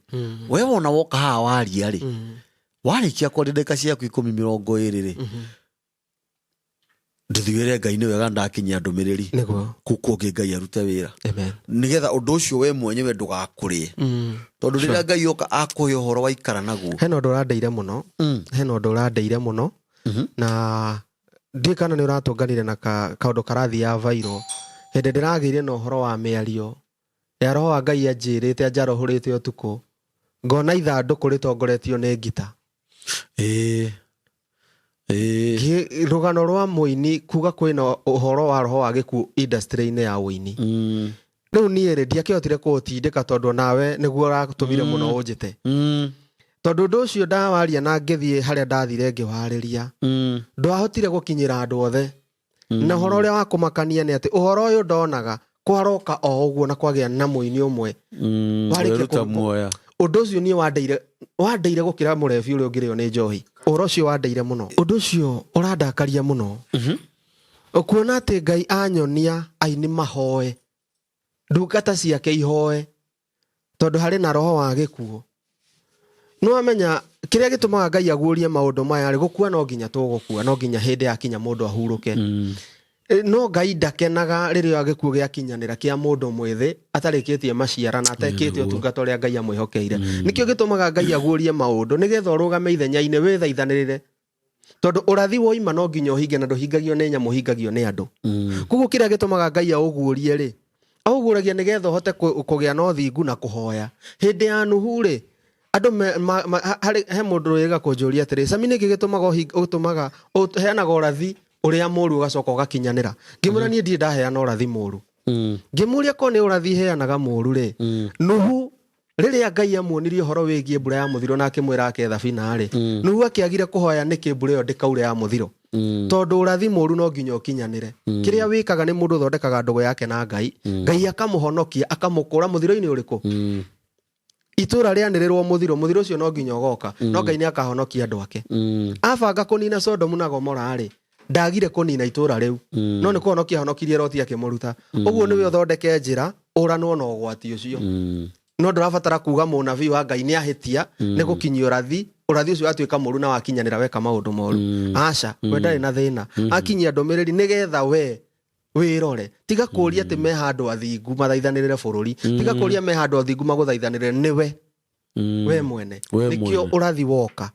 We wona woka haha waria rĩ, warĩkia kwaria ndagĩka ciaku ikũmi mĩrongo ĩrĩ rĩ, ndĩthiwĩre Ngai nĩ wega ndakinyia ndũmĩrĩri. Nĩguo. Kũu kũngĩ Ngai arute wĩra. Amen. Nĩgetha ũndũ ũcio we mwenyewe ndũgakũrĩe. Tondũ rĩrĩa Ngai oka akũhe ũhoro waikara naguo. Hena ũndũ ũrandeire mũno. Hena ũndũ ũrandeire mũno. Na ndiũĩ kana nĩ ũratũnganire na kaũndũ karathiaga viral. Hĩndĩ ndĩragĩire na ũhoro wa mĩario ya roho wa Ngai anjĩrĩte anjarũhũrĩte ũtukũ, ngona ithandũkũ rĩtongoretio nĩ ngita. Rũgano rwa mũini kuga kwĩna ũhoro wa roho wa gĩkuũ industry-inĩ ya ũini. Rĩu niĩ rĩ, ndiakĩhotire kũũtindĩka tondũ nawe nĩguo ũratũmire mũno ũnjĩte. Tondũ ũndũ ũcio ndawaria na ngĩthiĩ harĩa ndathire ngĩwarĩria, ndwahotire gũkinyĩra andũ othe. Na ũhoro ũrĩa wa kũmakania nĩ atĩ ũhoro ũyũ ndonaga kwaroka o ũguo na kwagĩa na mũini ũmwe. Warĩkia Weruta muoya. Ũndũ ũcio niĩ wandeire gũkĩra mũrebi ũrĩa ũngĩrĩo nĩ njohi. Ũhoro ũcio wandeire mũno. Ũndũ ũcio ũrandakaria mũno. Ũkuona atĩ Ngai anyonia aini mahoe, ndungata ciake ihoe, tondũ harĩ na roho wa gĩkuũ. Nĩ wamenya kĩrĩa gĩtũmaga Ngai aguũrie maũndũ maya rĩ, gũkua no nginya tũgũkua, no nginya hĩndĩ yakinya mũndũ ahurũke. No Ngai ndakenaga rĩrĩa gĩkuũ gĩakinyanĩra kĩa mũndũ mwĩthĩ atarĩkĩtie maciara na atekĩte ũtungata ũrĩa Ngai amwĩhokeire. Nĩkĩo gĩtũmaga Ngai aguũrie maũndũ nĩgetha ũrũgame ithenya-inĩ wĩthaithanĩrĩre. Tondũ ũrathi woima no nginya ũhinge na ndũhingagio nĩ nyamũ, ũhingagio nĩ andũ. Koguo kĩrĩa gĩtũmaga Ngai aũguũrie rĩ, aũguũragia nĩgetha ũhote kũgĩa na ũthingu na kũhoya. Hĩndĩ ya Nuhu rĩ, andũ me, ma, ma, ha, harĩ, he mũndũ wĩga kũnjũria atĩrĩ, Sami, nĩkĩ gĩtũmaga ũhi-, ũtũmaga, ũheanaga ũrathi ũrĩa mũũru ũgacoka ũgakinyanĩra? Ngĩmwĩra niĩ ndirĩ ndaheana ũrathi mũũru. Ngĩmũria korwo nĩ ũrathi heanaga mũũru rĩ, Nuhu rĩrĩa Ngai amuonirie ũhoro wĩgiĩ mbura ya mũthiro na akĩmwĩra ake thabina rĩ, Nuhu akĩagire kũhoya nĩkĩ mbura ĩyo ndĩkaure ya mũthiro? Tondũ ũrathi mũũru no nginya ũkinyanĩre. Kĩrĩa wĩkaga nĩ mũndũ ũthondekaga ndũgũ yake na Ngai. Ngai akamũhonokia, akamũkũra mũthiro-inĩ ũrĩkũ? Itũra rĩanĩrĩrwo mũthiro, mũthiro ũcio no nginya ũgoka. No Ngai nĩ akahonokia andũ ake. Abanga kũnina Sodomu na Gomora rĩ, ndagire kũnina itũra rĩu. No nĩ kũhonokia ahonokirie Loti akĩmũruta. Ũguo nĩwe ũthondeke njĩra ũranwo na ũgwati ũcio. No ndũrabatara kuga mũnabii wa Ngai nĩ ahĩtia, nĩ gũkinyia ũrathi, ũrathi ũcio watuĩka mũũru na wakinyanĩra weka maũndũ moru. Aca, we ndarĩ na thĩna. Akinyia ndũmĩrĩri nĩgetha we wĩrore. Tiga kũũria atĩ me handũ athingu mathaithanĩrĩre bũrũri. Tiga kũũria me handũ athingu magũthaithanĩrĩre, nĩwe. We mwene. We Nĩkĩo mwene. ũrathi woka.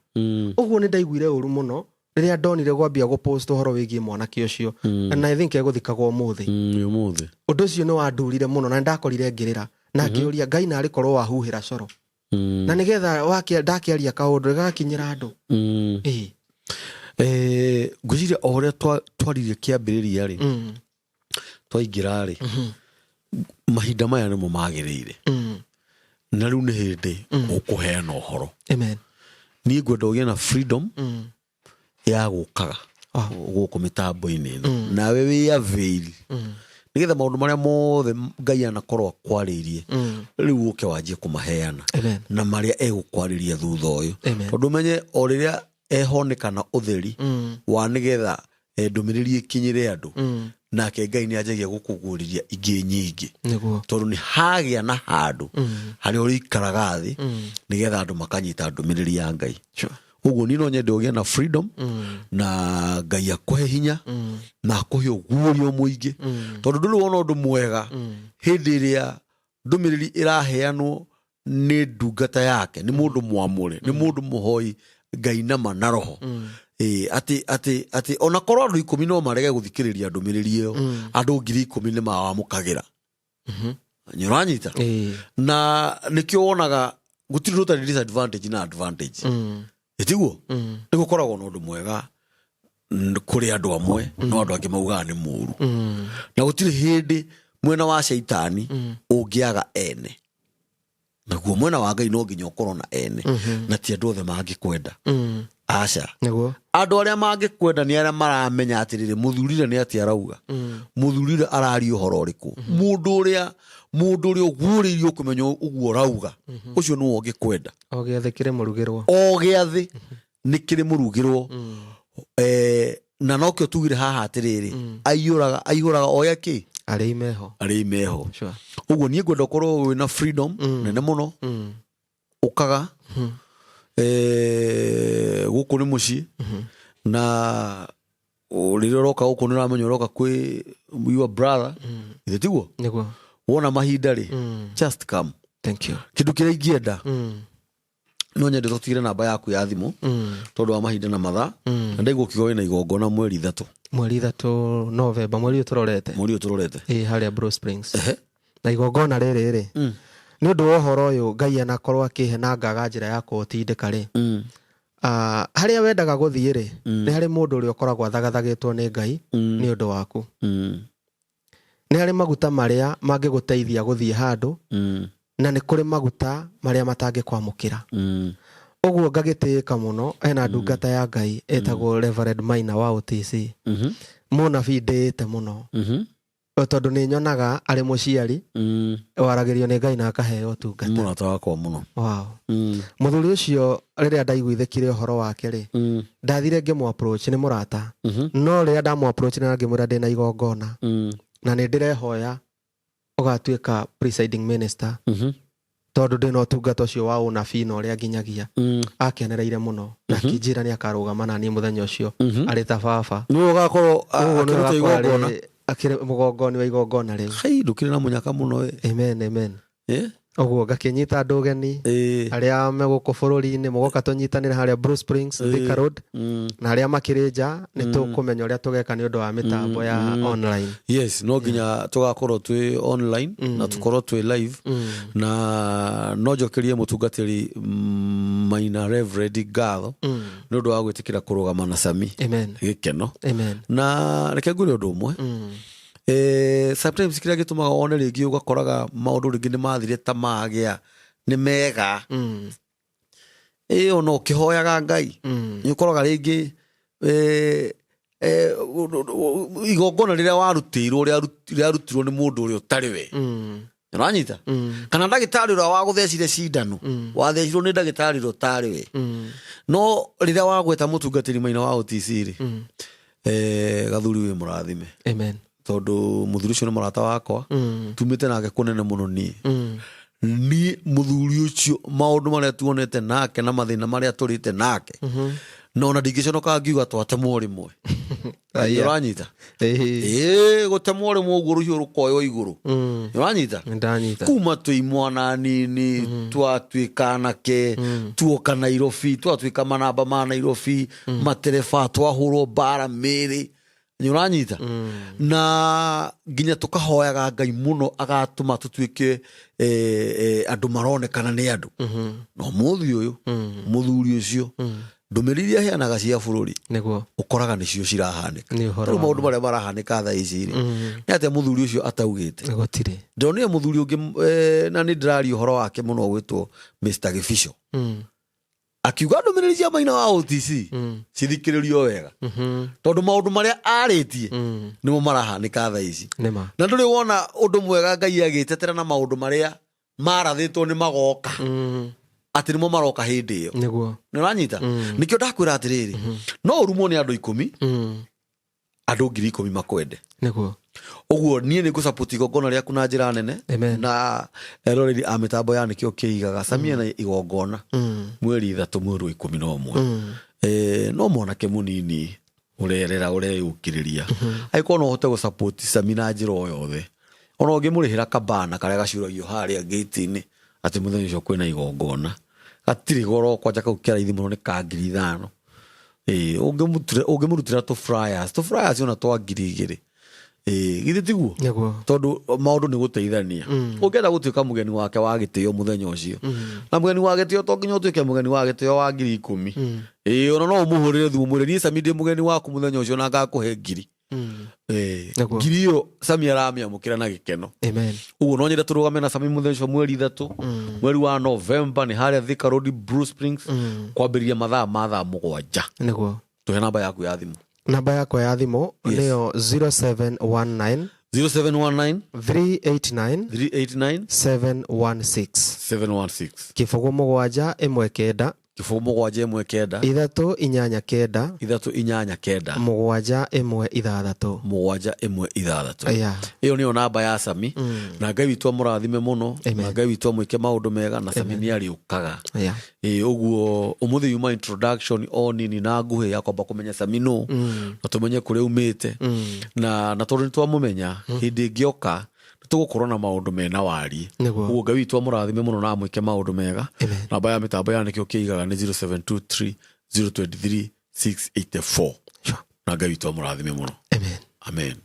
Ũguo nĩ ndaiguire ũru mũno rĩrĩa ndonire gwambia gũpost ũhoro wĩgiĩ mwanake ũcio. And I think egũthikagwo ũmũthĩ. Ũmũthĩ. Ũndũ ũcio nĩ wandurire mũno na nĩndakorire ngĩrĩra. Na ngĩũria Ngai narĩ korwo wahuhĩra coro. Na nĩgetha ndakĩaria kaũndũ gagakinyĩra andũ. Ngwĩciria o ũrĩa twaririe kĩambĩrĩria rĩ, twaingĩra rĩ, mahinda maya nĩmo magĩrĩire. Na rĩu nĩ hĩndĩ ũkũheana ũhoro. Amen. Niĩ ngwenda ũgĩe na freedom ya gũkaga. Gũkũ mĩtambo-inĩ ĩno nawe wĩ avail nĩgetha maũndũ marĩa mothe Ngai anakorwo akwarĩirie rĩu ũke wanjie kũmaheana Amen. na marĩa egũkwarĩria thutha ũyũ. Amen. Tondũ ũmenye o rĩrĩa ehonekana ũtheri wa nĩgetha ndũmĩrĩri ĩkinyĩre andũ, nake Ngai nĩ anjagia gũkũguũrĩria ingĩ nyingĩ, tondũ nĩ hagĩa na handũ harĩa ũrĩikaraga thĩ nĩgetha andũ makanyita ndũmĩrĩri ya Ngai. Ũguo niĩ no nyende ũgĩe na freedom na Ngai akũhe hinya na akũhe ũguũrio mũingĩ, tondũ ndũrĩ wona ũndũ mwega hĩndĩ ĩrĩa ndũmĩrĩri ĩraheanwo nĩ ndungata yake, nĩ mũndũ mwamũre, nĩ mũndũ mũhoi Ngai nama na roho. Ĩĩ, atĩ ona korwo andũ 10 no marege gũthikĩrĩria ndũmĩrĩri ĩyo, andũ 10,000 nĩ mawamũkagĩra. Nĩ ũranyita? Na nĩkĩo wonaga gũtirĩ ũndũ ũtarĩ disadvantage na advantage. Ĩtiguo nĩ gũkoragwo na ũndũ mwega kũrĩ andũ amwe, no andũ angĩ maugaga nĩ mũru. Na gũtirĩ hĩndĩ mwena wa caitani ũngĩaga ene, naguo mwena wa Ngai no nginya ũkorwo na ene, na ti andũ othe mangĩkwenda. Aca. Andũ arĩa mangĩkwenda nĩ arĩa maramenya atĩrĩrĩ, mũthurire nĩ atĩa arauga, mũthurire araria ũhoro ũrĩkũ, mũndũ ũrĩa ũguũrĩirio kũmenya ũguo ũrauga, ũcio nĩwe ũngĩkwenda. O gĩathĩ kĩrĩ mũrugĩrwo. O gĩathĩ nĩ kĩrĩ mũrugĩrwo. Na nokĩo tugire haha atĩrĩrĩ, aihũraga o gĩa arĩa imeho. Arĩa imeho. Ũguo niĩ ngwenda ũkorwo wĩna freedom nene mũno. Ũkaga gũkũ nĩ mũciĩ, na rĩrĩa ũroka gũkũ nĩ ũramenya ũroka kwĩ your brother, ithe tiguo? Nĩguo. Wona mahinda rĩ, just come. Thank you. Kĩndũ kĩrĩa ingĩenda, no nyende tũtigire namba yaku ya thimũ tondũ wa mahinda na mathaa, na ndaigua ũkiuga wĩna igongona mweri 3. Mweri 3 Novemba, mweri ũyũ tũrorete. Mweri ũyũ tũrorete. Ĩ, harĩa Blue Springs. Na igongona rĩrĩ rĩ, nĩ ũndũ wa ũhoro ũyũ Ngai anakorwo akĩhe na ngaga njĩra ya kũũtindĩka rĩ, harĩa wendaga gũthiĩ rĩ, nĩ harĩ mũndũ ũrĩa ũkoragwo athagathagĩtwo nĩ Ngai nĩ ũndũ waku. Nĩ harĩ maguta marĩa mangĩgũteithia gũthiĩ handũ, na nĩ kũrĩ maguta marĩa matangĩkwamũkĩra. Ũguo ngagĩtĩĩka mũno hena ndungata ya Ngai ĩtagwo Reverend Maina wa OTC, mũnabii ndĩĩte mũno, tondũ nĩ nyonaga arĩ mũciari waragĩrio nĩ Ngai na akaheo ũtungata. Mũrata wakwa mũno. Wow. Mũthuri ũcio, rĩrĩa ndaiguithĩkire ũhoro wake rĩ, ndathire ngĩmũ approach, nĩ mũrata, no rĩrĩa ndamũ approach na ngĩmwĩra ndĩna igongona na nĩ ndĩrehoya ũgatuĩka presiding minister, tondũ ndĩna ũtungata ũcio wa ũnabii na ũrĩa nginyagia, akenereire mũno na akĩnjĩra nĩ akarũgama na niĩ mũthenya ũcio arĩ ta baba. Nĩwe ũgakorwo Ũguo nĩwe akĩruta ũgakorwo igongona. Akĩrĩ mũgongoni wa igongona rĩu. Hai, ndũkĩrĩ na mũnyaka mũno we. Amen, amen. Eh? Ũguo ngakĩnyita andũ ũgeni arĩa me gũkũ bũrũri-inĩ, mũgoka tũnyitanĩre harĩa Blue Springs, Thika Road, na arĩa makĩrĩ nja nĩ tũkũmenya ũrĩa tũgeka nĩ ũndũ wa mĩtambo ya online. Yes, no nginya tũgakorwo twĩ online na tũkorwo twĩ live. Na no njokerie mũtungatĩri Maina Reverend ngatho nĩ ũndũ wa gwĩtĩkĩra kũrũgama na Sami. Amen. Gĩkeno. Amen. Na reke ngwĩre ũndũ ũmwe. Sometimes kĩrĩa gĩtũmaga wone rĩngĩ ũgakoraga maũndũ rĩngĩ nĩ mathire ta magĩa nĩ mega, ĩ ona ũkĩhoyaga Ngai, nĩ ũkoraga rĩngĩ igongona rĩrĩa warutĩirwo rĩarutirwo nĩ mũndũ ũrĩa ũtarĩ we. Ũranyita? Kana ndagĩtarĩ ũrĩa wagũthecire cindano, wathecirwo nĩ ndagĩtarĩ ũrĩa ũtarĩ we. No rĩrĩa wagweta mũtungatĩri Maina wa OTC rĩ, gathuri wĩ mũrathime. Amen. Tondũ mũthuri ũcio nĩ mũrata wakwa, tumĩte nake kũnene mũno. Niĩ niĩ mũthuri ũcio, maũndũ marĩa tuonete nake na mathĩna marĩa tũrĩte nake, na ona ndingĩconoka ngiuga twatemwo rĩmwe. Aya. Ũranyita? Ĩĩ. Ĩĩ, gũtemwo rĩmwe ũguo rũhiũ rũkoywo igũrũ. Ũranyita? Ndanyita. Kuma twĩ imwana nini, twatuĩka anake, tuoka Nairobi, twatuĩka manamba ma Nairobi, matereba, twahũrwo mbara mĩrĩ, nĩ ũranyita? Na nginya tũkahoyaga Ngai mũno agatũma tũtuĩke andũ maronekana nĩ andũ. Na ũmũthĩ ũyũ mũthuri ũcio, ndũmĩrĩri iria aheanaga cia bũrũri, ũkoraga nĩcio cirahanĩka. Nĩ ũhoro Rĩu wa maũndũ marĩa marahanĩka thaa ici rĩ, nĩ atĩa mũthuri ũcio ataugĩte? Gũtirĩ. Ndonire mũthuri ũngĩ, na nĩ ndĩraria ũhoro wake mũno, gwĩtwo Mr. Gĩbico. Akiuga ndũmĩrĩri cia Maina wa OTC cithikĩrĩrio wega, tondũ maũndũ marĩa arĩtie nĩmo marahanĩka thaa ici. Nĩma. Na ndũrĩ wona ũndũ mwega Ngai agĩtetera na maũndũ marĩa marathĩtwo nĩ magoka, atĩ nĩmo maroka hĩndĩ ĩyo. Nĩguo. Nĩ ũranyita? Nĩkĩo ndakwĩra atĩrĩrĩ, no ũrumwo nĩ andũ 10, andũ 10,000 makwende. Nĩguo. Ũguo niĩ nĩ ngũsupport igongona rĩaku na njĩra nene. Amen. Na eroreri a mĩtambo ya Nĩkĩo Kĩigaga, Samia na igongona mweri 3 mweri wa 11. No mwanake mũnini ũrerera ũreyũkĩrĩria, angĩkorwo no ũhote gũsupport Sami na njĩra o yothe, ona ũngĩmũrĩhĩra kabana karĩa gacuragio harĩa gate-inĩ atĩ mũthenya ũcio kwĩna igongona, gatirĩ goro, kwanja kau kĩraithi mũno nĩ ka 5,000. Ĩĩ, ũngĩmũrutĩra tũ flyers, tũ flyers ona twa 2,000. Ĩĩ, githĩ tiguo? Nĩguo. Tondũ maũndũ nĩ gũteithania. Ũngĩenda gũtuĩka mũgeni wake wa gĩtĩo mũthenya ũcio, na mũgeni wa gĩtĩo to nginya ũtuĩke mũgeni wa gĩtĩo wa 10,000. Ĩĩ, ona no ũmũhũrĩre thimũ mwĩre, "Niĩ Sami ndĩ mũgeni waku mũthenya ũcio na ngakũhe 1,000." Ĩĩ, Nĩguo. 1,000 ĩyo Sami aramĩamũkĩra na gĩkeno. Amen. Ũguo no nyende tũrũgame na Sami mũthenya ũcio mweri 3 mweri wa Novemba, nĩ harĩa Thika Road, Blue Springs, kwambĩrĩria mathaa ma thaa 7. Nĩguo. Tũhe namba yaku ya thimũ. Namba yakwa ya thimũ nĩyo 0719 0719 389 389 716. 716. 0 7 1 9. 0 7 1 9. 3 8 9. 3 8 9. 7 1 6. 7 1 6. Yeah. Ĩyo nĩyo namba ya Sami, na Ngai witũ amũrathime mũno, na Ngai witũ amwĩke maũndũ mega, na Sami nĩ arĩũkaga. Ĩĩ, ũguo ũmũthĩ yuma introduction o nini na nguhĩ ya kwamba kũmenya Sami nũ, na tũmenye kũrĩa umĩte, na tondũ nĩ twamũmenya, hĩndĩ ĩngĩoka nĩ tũgũkorwo na maũndũ mena wariĩ. Nĩguo. Ũguo Ngai witũ amũrathime mũno na amwĩke maũndũ mega. Amen. Namba ya mĩtambo ya Nĩkĩo Kĩigaga nĩ 0723 023 684. Sure. Na Ngai witũ amũrathime mũno. Amen. Amen.